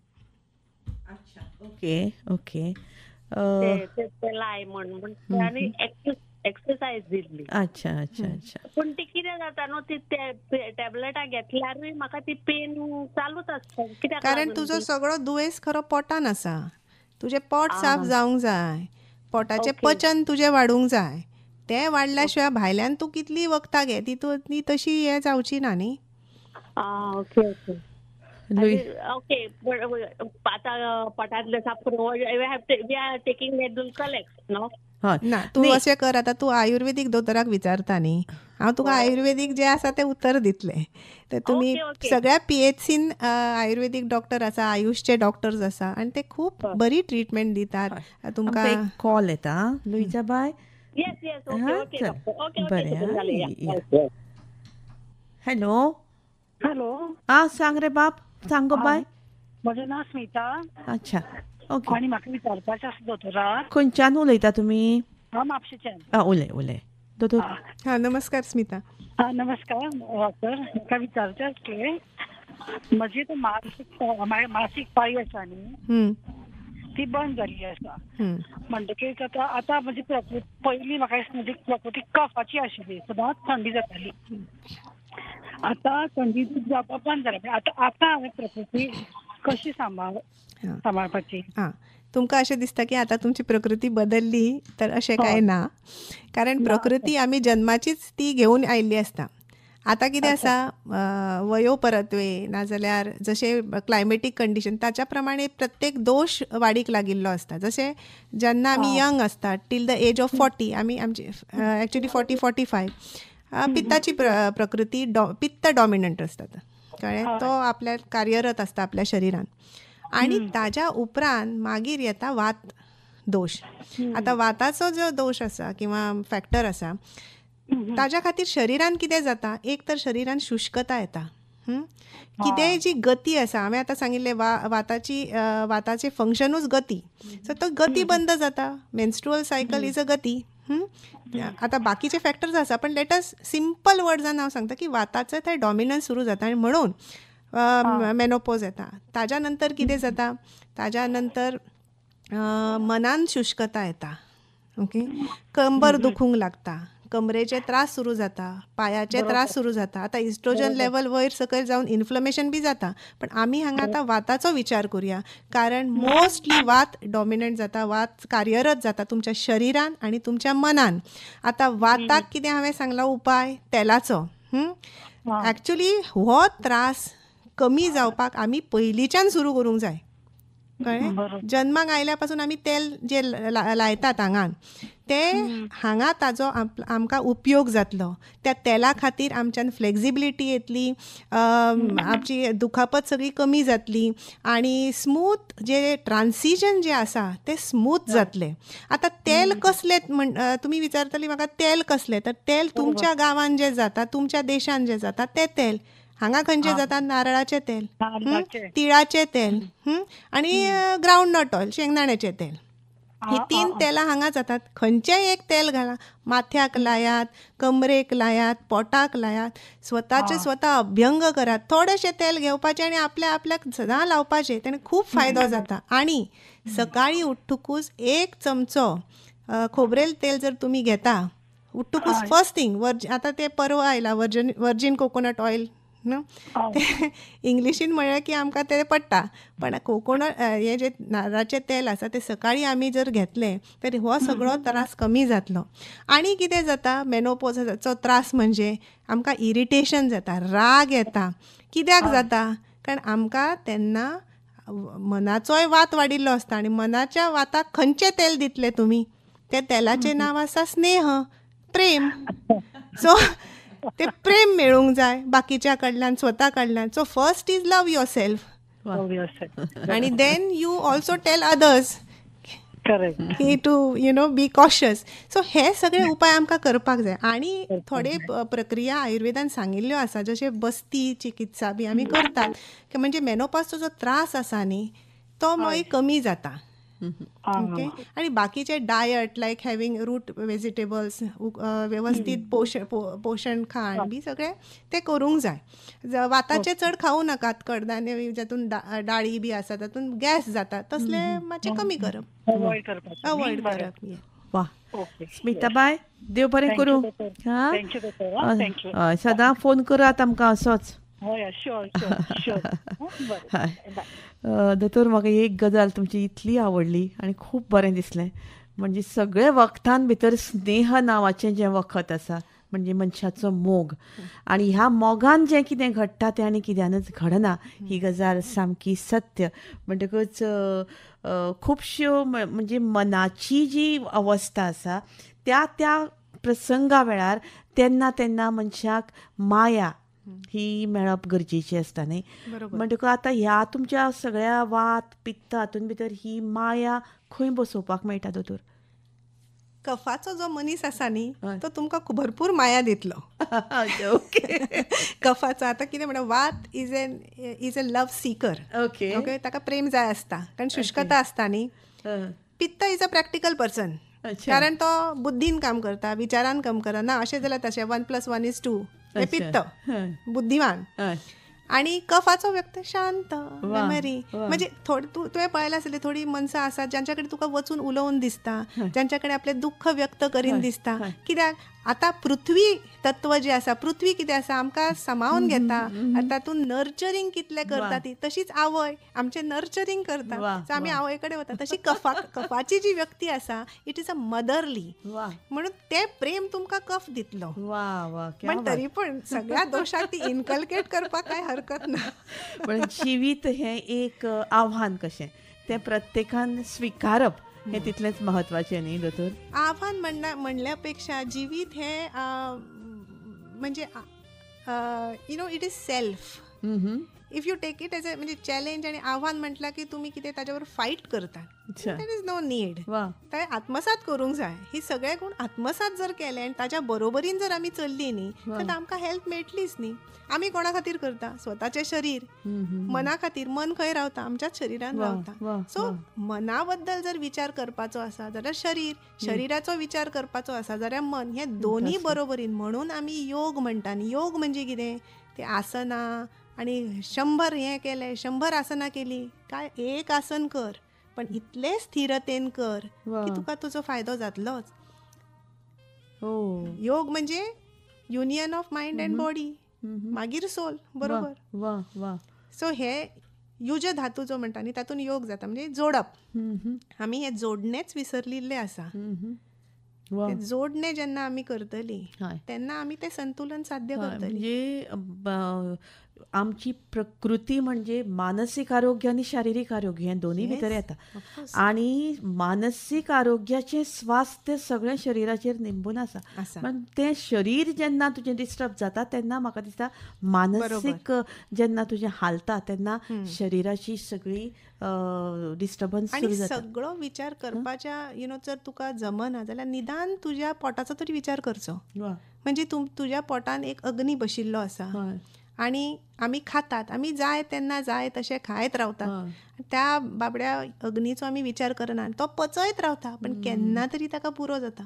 अच्छा, ओके ओके. ते लाय म्हण आनी एक्सरसाइज दिल्ली. अच्छा अच्छा अच्छा. पूण ती कितें जाता न्हू, ती टॅबलेटां घेतल्यारूय म्हाका ती पेन चालूच आसता. कित्याक? कारण तुजो सगळो दुयेंस खरो पोटान आसा. तुजें पोट साफ जावंक जाय, पोटाचें पचन तुजें वाडूंक जाय. तें वाडल्या शिवाय भायल्यान तूं कितली वखदां घे, ती तशी हें जावची ना न्ही. आं, ओके ओके ओके. आतां पोटांतलें साफ करून we are taking Dulcolax न्हू. ना, तूं अशें कर, आतां तूं आयुर्वेदीक दोतोराक विचारता न्ही, हांव तुका आयुर्वेदीक जें आसा तें उत्तर दितलें. तर तुमी सगळ्या पीएचसीन आयुर्वेदीक डॉक्टर आसा, आयुषचे डॉक्टर्स आसा, आनी ते खूब बरी ट्रिटमेंट दितात तुमकां. एक कॉल येता लुईजा बाय. बरें. हॅलो. हॅलो. आं, सांग रे बाब, सांग गो बाय. म्हजें नांव स्मिता. अच्छा, ओके. आनी म्हाका विचारपाचें आसा दोतोराक. खंयच्यान उलयता तुमी? हांव म्हापशेच्यान. आं, उलय उलय दोतोर. हां, नमस्कार स्मिता. हां, नमस्कार डॉक्टर. म्हाका विचारचें आसलें, म्हजी तो मासीक पाळी आसा न्ही, ती बंद जाल्ली आसा. म्हणटकीच आतां आतां म्हजी प्रकृती, पयलीं म्हाका दिसता म्हजी प्रकृती कफाची आशिल्ली, सदांच थंडी जाताली. आतां थंडी जावपाक बंद जाली. आतां आतां हांवें प्रकृती कशी सांबाळपाची? हां, तुमकां अशें दिसता की आतां तुमची प्रकृती बदलली, तर अशें कांय ना, कारण प्रकृती आमी जन्माचीच ती घेवन आयिल्ली आसता. आतां कितें आसा, वयो परत्वे नाजाल्यार जशें क्लायमेटीक कंडिशन ताच्या प्रमाणे प्रत्येक दोश वाडीक लागिल्लो आसता. जशें जेन्ना आमी यंग आसता, टील the age of 40, आमी आमची एक्चुली 40 45 पित्ताची प्रकृती, पित्त डॉमिनंट आसता, कळ्ळें? तो आपल्या कार्यरत आसता आपल्या शरिरान. आनी ताज्या उपरांत मागीर येता वात दोश. आतां वाताचो जो दोश आसा किंवा फॅक्टर आसा, ताज्या खातीर शरिरान कितें जाता, एक तर शरिरान शुष्कता येता, कितेंय जी गती आसा, हांवें आतां सांगिल्लें वाताची, वाताचें फंक्शनूच गती, सो तो गती बंद जाता. मेन्स्ट्रुअल सायकल is a गती. आतां बाकीचे फॅक्टर्स आसा, पण let's simple वर्ड्सान हांव सांगता की वाताचें थंय डॉमिनन्स सुरू जाता आनी म्हणून मेनोपोज येता. ताज्या नंतर कितें जाता, ताज्या नंतर मनान शुष्कता येता, ओके, कंबर दुखूंक लागता, कमरेचे त्रास सुरू जाता, पायाचे त्रास सुरू जाता. आतां इस्ट्रोजन लेवल वयर सकयल जावन इन्फ्लमेशन बी जाता. पण आमी हांगा आतां वाताचो विचार करुया, कारण मोस्टली वात डॉमिनंट जाता, वात कार्यरत जाता तुमच्या शरिरान आनी तुमच्या मनान. आतां वाताक कितें हांवें सांगला उपाय तेलाचो. ऍक्च्युली हो त्रास कमी जावपाक आमी पयलींच्यान सुरू करूंक जाय, कळ्ळें? जन्माक आयल्या पासून आमी तेल जे लायतात आंगान ते हांगा ताजो आमकां उपयोग जातलो. त्या तेला खातीर आमच्यान फ्लेक्सिबिलिटी येतली, आमची दुखापत सगळी कमी जातली आनी स्मूथ जे ट्रान्सिजन जे आसा ते स्मूथ जातलें. आतां तेल कसलें म्हण तुमी विचारतली म्हाका, तेल कसलें? तर तेल तुमच्या गांवान जें जाता, तुमच्या देशान जें जाता तें तेल. हांगा खंयचें जाता? नारळाचें तेल, तिळाचें तेल आनी ग्रावंड नट ऑयल, शेंगदाण्याचें तेल. ही 3 तेलां हांगा जातात. खंयचेंय एक तेल घाला, माथ्याक लायात, कमरेक लायात, पोटाक लायात, स्वताचे स्वता अभ्यंग करात. थोडेशें तेल घेवपाचें आनी आपल्या आपल्याक सदां लावपाचें, तेणे खूब फायदो जाता. आनी सकाळीं उठ्ठकूच 1 चमचो खोबरेल तेल जर तुमी घेता उठ्ठकूच, फर्स्ट थिंग, आतां तें परवा आयला वर्जीन कोकोनट ऑयल न्हू, तें इंग्लिशीन म्हळ्यार की आमकां तें पडटा, पण कोकोनट हें जें नारळाचें तेल आसा तें सकाळीं आमी जर घेतलें तर हो सगळो त्रास कमी जातलो. आनी कितें जाता, मेनोपोजाचो त्रास म्हणजे आमकां इरिटेशन जाता, राग येता. कित्याक जाता? कारण आमकां तेन्ना मनाचोय वात वाडिल्लो आसता आनी मनाच्या वाताक खंयचें तेल दितले तुमी? त्या तेलाचें नांव आसा स्नेह, प्रेम. सो ते प्रेम मेळूंक जाय बाकीच्या कडल्यान, स्वता कडल्यान. So first is love yourself आनी then you also tell others की to you know be cautious. So हे सगळे उपाय आमकां करपाक जाय. आनी थोडे प्रक्रिया आयुर्वेदान सांगिल्ल्यो आसा, जशे बस्ती चिकित्सा बी आमी करतात, की म्हणजे मेनोपासचो जो त्रास आसा न्ही तो मागीर कमी जाता. ओके. आनी बाकीचे diet like having root vegetables, वेवस्थीत पोशण खाण बी सगळें तें करूंक जाय. वाताचें चड खावूं नाकात, कडधान्य जातून डाळी बी आसा तातूंत गॅस जाता, तसले मातशें कमी करप, अवॉयड करप. वा स्मिताबाय, देव बरें करूं. हां, सदां फोन करात आमकां असोच. दोतोर, म्हाका एक गजाल तुमची इतली आवडली आनी खूब बरें दिसलें, म्हणजे सगळे वखदां भितर स्नेह नांवाचें जें वखद आसा, म्हणजे मनशाचो मोग, आनी ह्या मोगान जें कितें घडटा तें आनी कित्यानच घडना, ही गजाल सामकी सत्य. म्हणटकच खुबश्यो म्हणजे मनाची जी अवस्था आसा त्या त्या प्रसंगा वेळार तेन्ना तेन्ना मनशाक माया ही मेळप गरजेची आसता न्ही. म्हणटकच आतां ह्या तुमच्या सगळ्या वात पित्त हातून भितर ही माया खंय बसोवपाक मेळटा दोतोर? कफाचो जो मनीस आसा न्ही तो तुमकां भरपूर माया दितलो. ओके. कफाचो आतां कितें म्हणटा, वात is a love seeker. Okay okay, ताका प्रेम जाय आसता, कारण शुष्कता आसता न्ही. पित्त is a practical person, कारण तो बुद्धीन काम करता, विचारान काम करता. ना अशें जाल्यार तशें 1 + 1 is 2 हे पित्त, बुद्धिमान. आणि कफाचो व्यक्त शांत, मेमरी. म्हणजे थोडी तुवें पळयलां आसतलें, थोडी मनशां आसात ज्यांच्याकडे तुका वचून उलोवन दिसता, ज्यांच्याकडे आपलें दुःख व्यक्त करीन दिसता. कित्याक आतां पृथ्वी तत्व जें आसा, पृथ्वी कितें आसा आमकां सामावून घेता, तातूंत नर्चरींग कितलें करता ती, तशीच आवय आमचें नर्चरींग करता, सो आमी आवय कडेन वता. तशी कफाची जी व्यक्ती आसा, it is a motherly, म्हणून तें प्रेम तुमकां कफ दितलो. पण तरी पण सगळ्या दोशाक ती इनकल्केट करपाक कांय हरकत ना. पण जिवीत हें एक आव्हान कशें, तें प्रत्येकान स्विकारप हें तितलेंच म्हत्वाचें न्ही दोतोर? आव्हान म्हणल्या पेक्षा जिवीत हें म्हणजे you know it is self. If you take it as a म्हणजे चॅलेंज आनी आव्हान म्हटल्यार की तुमी कितें ताच्यावर फायट करतात, there is no need. ते आत्मसात करूंक जाय. ही सगळे गुण आत्मसात जर केले आनी ताच्या बरोबरीन जर आमी चल्ली न्ही तर आमकां हेल्प मेळटलीच न्ही. आमी कोणा खातीर करता? स्वताचें शरीर, मना खातीर. मन खंय रावता? आमच्याच शरिरान रावता. सो मना बद्दल जर विचार करपाचो आसा जाल्यार शरीर, शरिराचो विचार करपाचो आसा जाल्यार मन, हे दोन्ही बरोबरीन. म्हणून आमी योग म्हणटा. आनी योग म्हणजे कितें? ते आसनां आनी 100 हें केलें, 100 आसनां केली काय एक आसन कर, पण इतले स्थिरतेन कर की तुका तुजो फायदो जातलोच. योग म्हणजे union of mind and body, मागीर सोल, बरोबर. वा वा. सो हे युज धातू जो म्हणटा न्ही तातूंत योग जाता, म्हणजे जोडप. आमी हे जोडणेच विसरलेले आसा. जोडणे जेन्ना आमी करतली तेन्ना आमी ते संतुलन साध्य करतली. म्हणजे आमची प्रकृती म्हणजे मानसीक आरोग्य आनी शारिरीक आरोग्य हें दोनूय भितर येता, आनी मानसीक आरोग्याचें स्वास्थ्य सगळें शरिराचेर निंबून आसा. पण तें शरीर जेन्ना तुजें डिस्टर्ब जाता तेन्ना म्हाका दिसता मानसीक जेन्ना तुजें हालता तेन्ना शरिराची सगळी डिस्टर्बन्स सुरू जाता. सगळो विचार करपाच्या you know जर तुका जमना जाल्यार निदान तुज्या पोटाचो तरी विचार करचो. म्हणजे तुज्या पोटान एक अग्नी बशिल्लो आसा आनी आमी खातात, आमी जाय तेन्ना जाय तशें खायत रावतात, त्या बाबड्या अग्नीचो आमी विचार करना, तो पचयत रावता, पण केन्ना तरी ताका पुरो जाता.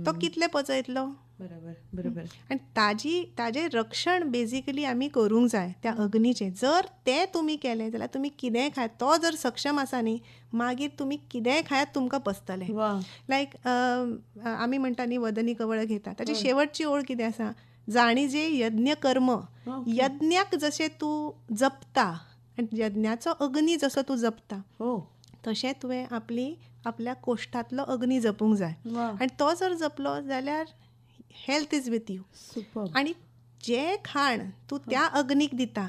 तो कितले पचयतलो? बरोबर बरोबर. आनी ताजें रक्षण बेजिकली आमी करूंक जाय त्या अग्नीचें. जर तें तुमी केलें जाल्यार तुमी कितेंय खायात, तो जर सक्षम आसा न्ही मागीर तुमी कितेंय खायात तुमकां पचतलें. लायक आमी म्हणटा न्ही वदनी कवळ घेता, ताची शेवटची ओळ कितें आसा? जाणी जे यज्ञ कर्म, यज्ञाक जशें तूं जपता आनी यज्ञाचो अग्नी जसो तूं जपता तशें तुवें आपली आपल्या कोश्टांतलो अग्नी जपूंक जाय. आनी तो जर जपलो जाल्यार हेल्थ is with you. आनी जें खाण तूं त्या अग्नीक दिता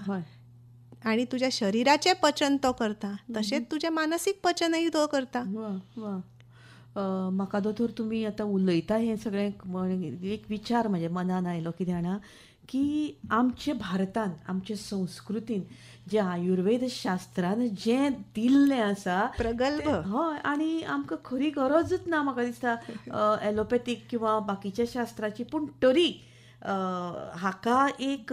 आनी तुज्या शरिराचें पचन तो करता, तशेंच तुजें मानसीक पचनय तो करता. म्हाका दोतोर तुमी आतां उलयता हें सगळें एक विचार म्हज्या मनान आयलो कितें जाणा, की आमचे भारतान आमचे संस्कृतीन जें आयुर्वेद शास्त्रान जें दिल्लें आसा प्रगल्भ, हय, आनी आमकां खरी गरजूच ना म्हाका दिसता एलोपॅथीक किंवा बाकीच्या शास्त्राची, पूण तरी हाका एक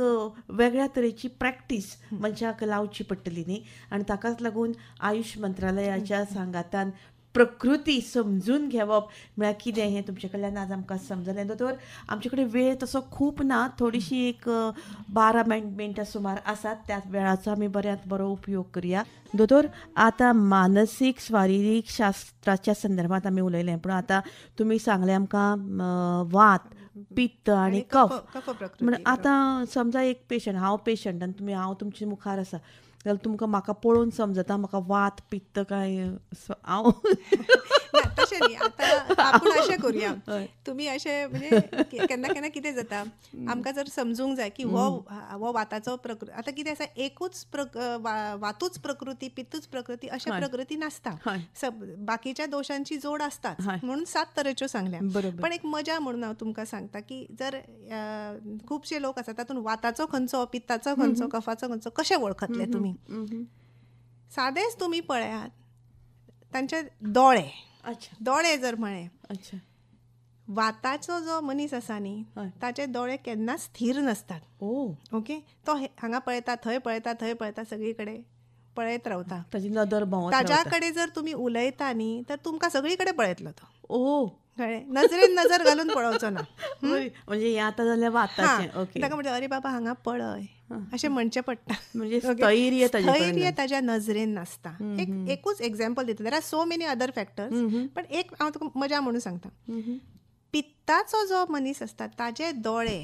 वेगळ्या तरेची प्रॅक्टीस मनशाक लावची पडटली न्ही. आनी ताकाच लागून आयुष मंत्रालयाच्या सांगातान प्रकृती समजून घेवप म्हळ्यार कितें हें तुमचे कडल्यान आज आमकां समजलें. दोतोर आमचे कडेन वेळ तसो खूब ना, थोडीशी एक 12 मिनटां सुमार आसात, त्याच वेळाचो आमी बऱ्यांत बरो उपयोग करया. दोतोर आतां मानसीक शारिरीक शास्त्राच्या संदर्भात आमी उलयलें, पूण आतां तुमी सांगलें आमकां वात पित्त आनी कफ. म्हण आतां समजा एक पेशंट, हांव पेशंट आनी तुमी, हांव तुमचे मुखार आसा जाल्यार तुमकां म्हाका पळोवन समजता म्हाका वात पित्त काय हांव? तशें न्ही, आतां आपूण अशें करुया, तुमी अशें म्हणजे केन्ना केन्ना कितें जाता आमकां जर समजूंक जाय की हो हो वाताचो प्रकृती, आतां कितें आसा एकूच वातूच प्रकृती पित्तूच प्रकृती अशें प्रकृती नासता, बाकीच्या दोशांची जोड आसताच, म्हणून 7 तरेच्यो सांगल्या. पण एक मजा म्हणून हांव तुमकां सांगता की जर खुबशे लोक आसा तातूंत वाताचो खंयचो पित्ताचो खंयचो कफाचो खंयचो कशें वळखतले तुमी? सादेच तुमी पळयात तांचे दोळे. दोळे जर म्हळें, वाताचो जो मनीस आसा न्ही ताचे दोळे केन्ना स्थीर नासतात. ओके, तो हांगा पळयता थंय पळयता थंय पळयता सगळी कडेन पळयत रावता, ताची नदर भोंवत. ताच्या कडेन जर तुमी उलयता न्ही तर तुमकां सगळी कडेन पळयतलो तो. कळ्ळें? नजरेन नजर घालून पळोवचो ना. म्हणजे हें आतां जालें वाताचें. ताका म्हणटा अरे बाबा हांगा पळय अशें म्हणचें पडटा. म्हणजे स्थैर्य स्थैर्य ताज्या नजरेन नासता. एकूच एग्जाम्पल दिता, there are so many other factors, पण एक हांव तुका मजा म्हणून सांगता. पित्ताचो जो मनीस आसता ताजे दोळे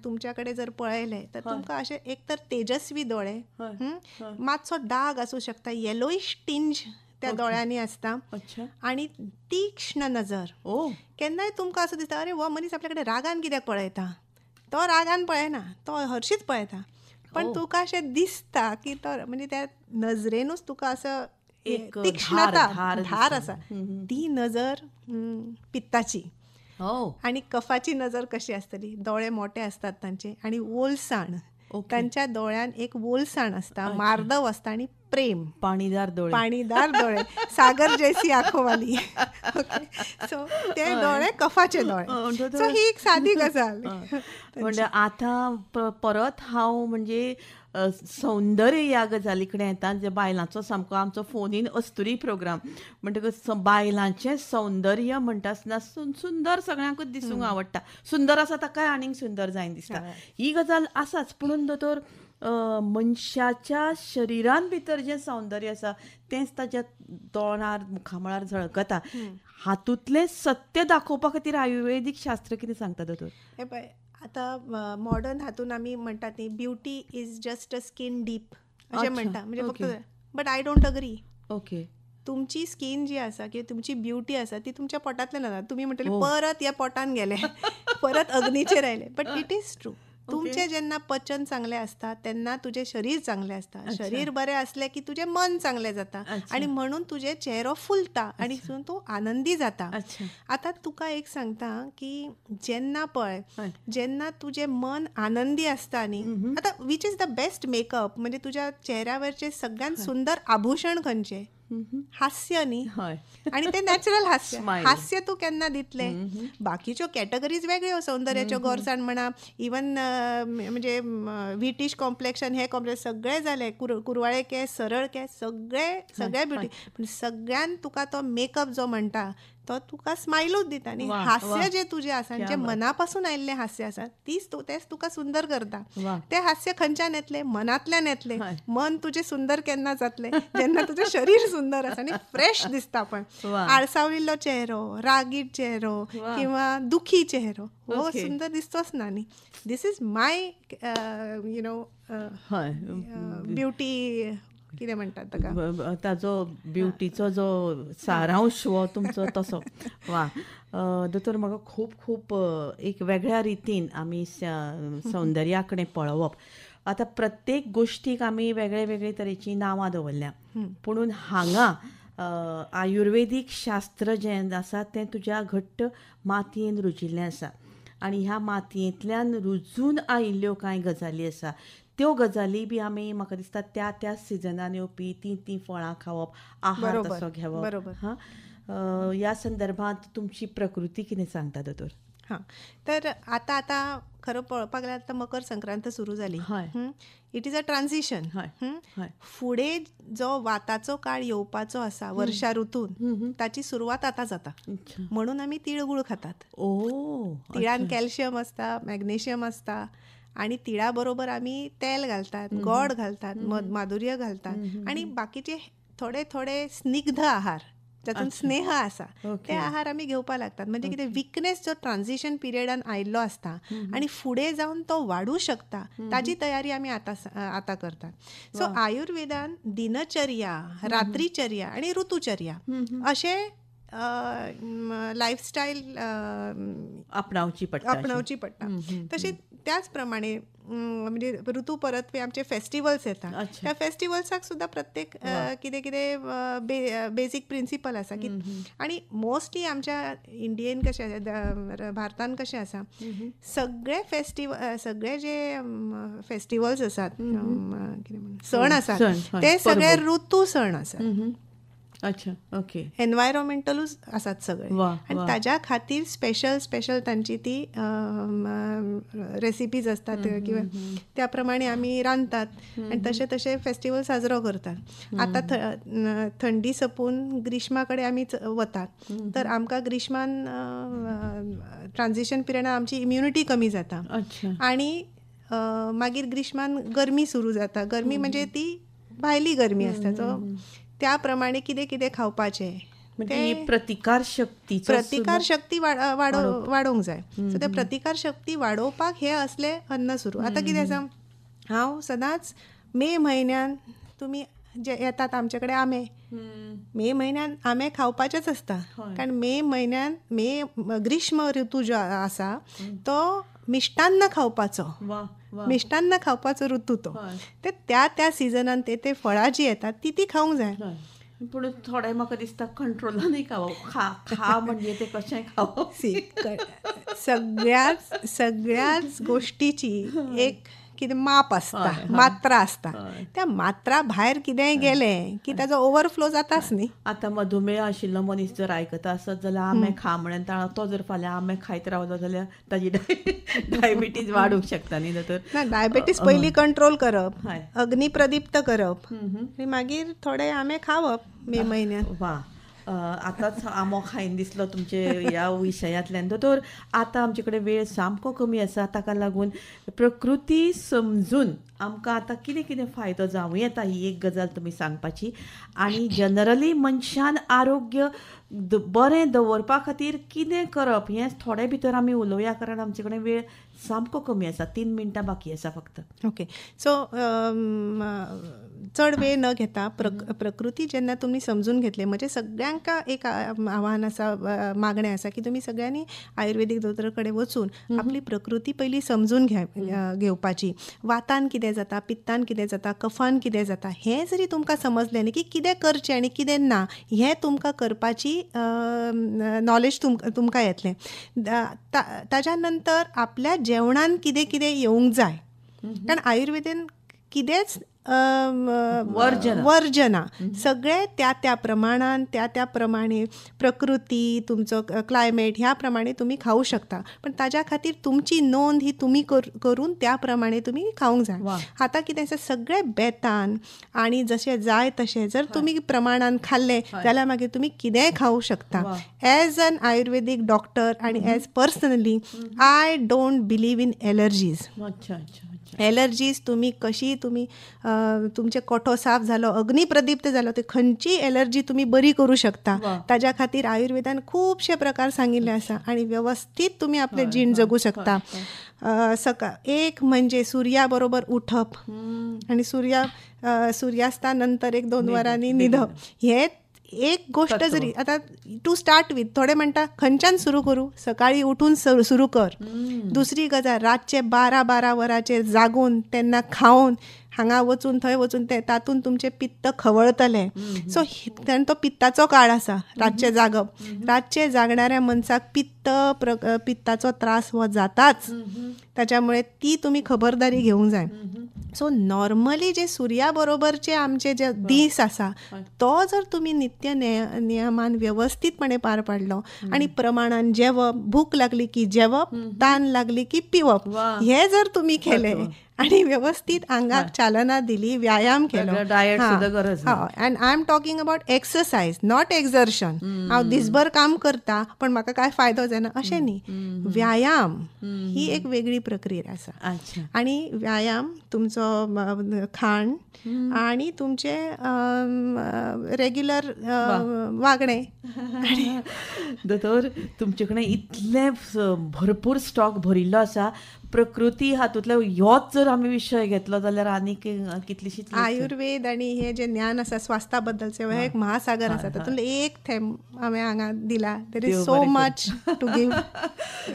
तुमच्या कडेन जर पळयले तर तुमकां अशें एक तर तेजस्वी दोळे, मातसो दाग आसूं शकता, येलोइश टिंज त्या दोळ्यांनी आसता, आनी तीक्ष्ण नजर. केन्नाय तुमकां असो दिसता अरे हो मनीस आपल्या कडेन रागान कित्याक पळयता, तो रागान पळयना, तो हरशीच पळयता, पण तुका अशें दिसता की तो म्हणजे त्या नजरेनूच तुका असो एक तीक्ष्णता धार आसा. ती नजर पित्ताची. आनी कफाची नजर कशी आसतली? दोळे मोठे आसतात तांचे आनी ओलसाण, तांच्या दोळ्यान एक ओलसाण आसता, मार्दव आसता आनी प्रेम, पाणीदार दोळे, पाणीदार दोळे, सागर जैसी आंखों वाली. सो ते दोळे कफाचे दोळे. सो ही एक सादी गजाल. म्हणजे आतां परत हांव म्हणजे सौंदर्य ह्या गजाली कडेन येता, जे बायलांचो सामको आमचो फोनीन अस्तुरी प्रोग्राम म्हणटकच बायलांचें सौंदर्य म्हणटा आसतना सुंदर सगळ्यांकूच दिसूंक आवडटा, सुंदर आसा ताकाय आनीक सुंदर जायन दिसता, ही गजाल आसाच. पुणून दोतोर मनशाच्या शरिरान भितर जें सौंदर्य आसा तेंच ताच्या तोंडार मुखामळार झळकता. हातूंतलें सत्य दाखोवपा खातीर आयुर्वेदीक शास्त्र कितें सांगता दोतोर? हें पळय, आतां मॉडर्न हातून आमी म्हणटात न्ही, beauty is just a skin deep अशें म्हणटा, म्हणजे फक्त, but I don't agree. Okay, तुमची स्कीन जी आसा किंवा तुमची ब्युटी आसा ती तुमच्या पोटांतल्यान आसा. तुमी म्हणटले परत ह्या पोटान गेले, परत अग्नीचेर आयले, बट it is true. तुमचें जेन्ना पचन चांगलें आसता तेन्ना तुजें शरीर चांगलें आसता, शरीर बरें आसलें की तुजें मन चांगलें जाता आनी म्हणून तुजें चेहरो फुलता आनी तूं आनंदी जाता. आतां तुका एक सांगता की जेन्ना पळय जेन्ना तुजें मन आनंदी आसता न्ही, आतां which is the best makeup, म्हणजे तुज्या चेहऱ्यावरचें सगळ्यांत सुंदर आभूषण खंयचें? हास्य न्ही, आनी ते नॅचरल हास्य. हास्य तूं केन्ना दितलें? बाकीच्यो कॅटेगरीज वेगळ्यो, सौंदर्याच्यो गोरसाण म्हणा, इवन म्हणजे व्हिटिश कॉम्प्लेक्शन, हे कॉम्प्लेक्शन सगळें जालें, कुरवाळे केस, सरळ केस, सगळे सगळे ब्युटी, पूण सगळ्यान तुका तो मेकअप जो म्हणटा तो तुका स्मायलूच दिता न्ही. हास्य जें तुजें आसा, जें मना पासून आयिल्लें हास्य आसा, तीच तेंच तुका सुंदर करता. तें हास्य खंयच्यान येतलें? मनांतल्यान येतलें. मन तुजें सुंदर केन्ना जातलें? जेन्ना तुजें शरीर सुंदर आसा आनी फ्रेश दिसता. पण आळसावलेलो चेहरो, रागीट चेहरो किंवा दुखी चेहरो हो सुंदर दिसतोच ना न्ही. This is my you know beauty, कितें म्हणटात ताका, ताजो ब्युटीचो जो सारांश हो तुमचो तसो. वा दोतोर, म्हाका खूब खूब एक वेगळ्या रितीन आमी सौंदर्या कडेन पळोवप. आतां प्रत्येक गोश्टीक आमी वेगळे वेगळे तरेचीं नांवां दवरल्या, पुणून हांगा आयुर्वेदीक शास्त्र जें आसा तें तुज्या घट्ट मातयेन रुजिल्लें आसा आनी ह्या मातयेंतल्यान रुजून आयिल्ल्यो कांय गजाली आसा, त्यो गजाली बी आमी म्हाका दिसता त्या त्या सिजनान येवपी तीं तीं फळां खावप, आहार तसो घेवप. हां, ह्या संदर्भात तुमची प्रकृती कितें सांगता दोतोर? हां, तर आतां आतां खरो पळोवपाक गेल्यार आतां मकर संक्रांत सुरू जाली. It is a transition. फुडें जो वाताचो काळ येवपाचो आसा वर्षा ऋतून, ताची सुरवात आतां जाता, म्हणून आमी तिळगूळ खातात. तिळान कॅल्शियम आसता, मॅग्नेशियम आसता आनी तिळा बरोबर आमी तेल घालतात, गोड घालतात, माधुर्य घालतात आनी बाकीचे थोडे थोडे स्निग्ध आहार जातून स्नेह आसा ते आहार आमी घेवपाक लागतात. म्हणजे कितें, विकनेस जो ट्रान्झिशन पिरियडान आयिल्लो आसता आनी फुडें जावन तो वाडूं शकता, ताजी तयारी आमी आतां आतां करतात. सो आयुर्वेदान दिनचर्या, रात्रीचर्या आनी ऋतुचर्या अशें लायफस्टायल आपणावची पडटा, आपणावची पडटा. तशें त्याच प्रमाणे म्हणजे ऋतू परतवे आमचे फेस्टिवल्स येता, त्या फेस्टिवल्साक सुद्दां प्रत्येक कितें कितें बेसीक प्रिंसिपल आसा की. आनी मोस्टली आमच्या इंडियेन कशें आसा, भारतान कशें आसा, सगळे फेस्टिवल, सगळे जे फेस्टिवल्स आसात, कितें सण आसात, ते सगळे ऋतू सण आसात. अच्छा, ओके. एनवायरोमेंटलूच आसात सगळे आनी ताज्या खातीर स्पेशल स्पेशल तांची ती रेसिपीज आसतात किंवा त्या प्रमाणे आमी रांदतात आनी तशें तशें फेस्टिवल साजरो करतात. आतां थंडी सोंपून ग्रीष्मा कडेन आमी वतात, तर आमकां ग्रीष्मान ट्रान्झिशन पिरियडान आमची इम्युनिटी कमी जाता आनी मागीर ग्रीष्मान गरमी सुरू जाता. गरमी म्हणजे ती भायली गरमी आसता, सो त्या प्रमाणे कितें कितें खावपाचें, प्रतिकार शक्ती, प्रतिकार शक्ती वाडोवंक जाय. सो ते प्रतिकार शक्ती वाडोवपाक हे असले अन्न सुरू. आतां कितें आसा, हांव सदांच मे म्हयन्यान तुमी जे येतात आमचे कडेन आंबे, मे म्हयन्यान आंबे खावपाचेच आसता, कारण मे म्हयन्यान मे ग्रीष्म ऋतू जो आसा तो मिष्टान्न खावपाचो, मिष्टान्न खावपाचो ऋतू तो. ते त्या त्या सिजनान ते ते फळां जी येतात ती ती खावंक जाय. पूण थोडे म्हाका दिसता कंट्रोलानूय खावप, खा खा म्हणजे ते कशें खावप. सगळ्याच सगळ्याच गोश्टीची एक कितें माप आसता, मात्रा आसता, त्या मात्रा भायर कितेंय गेलें की ताजो ओवरफ्लो जाताच न्ही. आतां मधुमेह आशिल्लो मनीस जर आयकता आसत जाल्यार आंबे खा म्हणून तो जर फाल्यां आंबे खायत रावलो जाल्यार ताजी डायबिटीज वाडूंक शकता न्ही दोतोर? ना, डायबिटीज पयलीं कंट्रोल करप, अग्निप्रदीप्त करप आनी मागीर थोडे आंबे खावप मे म्हयन्यान. वा, आतांच आंबो खायन दिसलो तुमचे ह्या विशयांतल्यान. दोतोर, आतां आमचे कडेन वेळ सामको कमी आसा, ताका लागून प्रकृती समजून आमकां आतां कितें कितें फायदो जावं येता ही एक गजाल तुमी सांगपाची, आनी जनरली मनशान आरोग्य बरें दवरपा खातीर कितें करप हें थोडे भितर आमी उलोवया, कारण आमचे कडेन वेळ सामको कमी आसा, 3 मिनटां बाकी आसा फक्त. ओके, सो चड वेळ न घेता प्रकृती जेन्ना तुमी समजून घेतले, म्हणजे सगळ्यांक एक आव्हान आसा, मागणें आसा की तुमी सगळ्यांनी आयुर्वेदीक दोतोरा कडेन वचून आपली प्रकृती पयली समजून घेवपाची. वातान कितें जाता, पित्तान कितें जाता, कफान कितें जाता, हें जरी तुमकां समजलें न्ही की कितें करचें आनी कितें ना, हें तुमकां करपाची नॉलेज तुमकां येतलें. ताज्या नंतर आपल्या जेवणान कितें कितें येवंक जाय, कारण आयुर्वेदेन कितेंच वर्जना, सगळे त्या त्या प्रमाणान त्या त्या प्रमाणे प्रकृती, तुमचो क्लायमेट ह्या प्रमाणे तुमी खावूं शकता, पण ताज्या खातीर तुमची नोंद ही तुमी करून त्या प्रमाणे तुमी खावंक जाय. आतां कितें आसा, सगळे बेतान आनी जशें जाय तशें जर तुमी प्रमाणान खाल्लें जाल्यार मागीर तुमी कितेंय खावूं शकता. एज एन आयुर्वेदीक डॉक्टर आनी as personally I don't believe in allergies. Allergies तुमी कशी तुमी तुमचे कोठो साफ जालो, अग्निप्रदीप्त जालो, ते खंयची एलर्जी तुमी बरी करूं शकता. ताज्या खातीर आयुर्वेदान खुबशे प्रकार सांगिल्ले आसा आनी वेवस्थीत तुमी आपलें जीण जगूं शकता. एक म्हणजे सुर्या बरोबर उठप आनी सुर्यास्ता नंतर 1-2 वरांनी न्हिदप, हे एक गोष्ट जरी आतां टू स्टार्ट विथ, थोडे म्हणटा खंयच्यान सुरू करूं, सकाळी उठून सुरू कर. दुसरी गजाल, रातचे 12-12 वरांचेर जागून तेन्ना खावन हांगा वचून थंय वचून ते तातूंत तुमचें पित्त खवळतलें. सो कारण तो पित्ताचो काळ आसा, रातचें जागप. रातचें जागणाऱ्या मनशाक पित्ताचो त्रास हो जाताच, ताच्यामुळे ती तुमी खबरदारी घेवंक जाय. सो नॉर्मली जे सुर्या बरोबरचे आमचे जे दीस आसा तो जर तुमी नित्य नियमान वेवस्थीतपणे पार पाडलो आनी प्रमाणान जेवप, भूक लागली की जेवप, तान लागली की पिवप, हे जर तुमी केलें आनी वेवस्थीत आंगाक चालना दिली, व्यायाम केलो, and I am talking about exercise not exertion. हांव दिसभर काम करता पण म्हाका काय फायदो जायना अशें न्ही, व्यायाम ही एक वेगळी प्रक्रिया आसा. आनी व्यायाम, तुमचो खाण आनी तुमचे रेग्युलर वागणें. दोतोर, तुमचे कडेन इतलें भरपूर स्टॉक भरिल्लो आसा प्रकृती हातूंतलो ह्योच जर आमी विशय घेतलो जाल्यार आनीक कितलीशीच. आयुर्वेद आनी हे जे ज्ञान आसा स्वास्थ्या बद्दलचें हें एक महासागर आसा, तातूंतलें एक थेंब हांवें हांगा दिला. There is so much to give.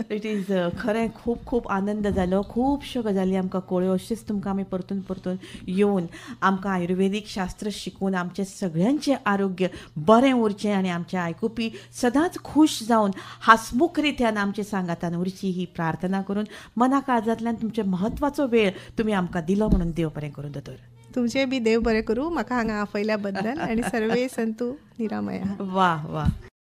It is खरें खूब खूब आनंद जालो, खुबश्यो गजाली आमकां कळ्यो. अशेंच तुमकां आमी परतून परतून येवन आमकां आयुर्वेदीक शास्त्र शिकून आमचें सगळ्यांचें आरोग्य बरें उरचें आनी आमचे आयकुपी सदांच खूश जावन हासमुख रित्यान आमचे सांगातान उरची ही प्रार्थना करून मना काळजांतल्यान तुमचे म्हत्वाचो वेळ तुमी आमकां दिलो म्हणून देव बरें करूं दोतोर. तुमचें बी देव बरें करूं म्हाका हांगा आपयल्या बद्दल आनी सर्वे संतू निरामया. वा वा.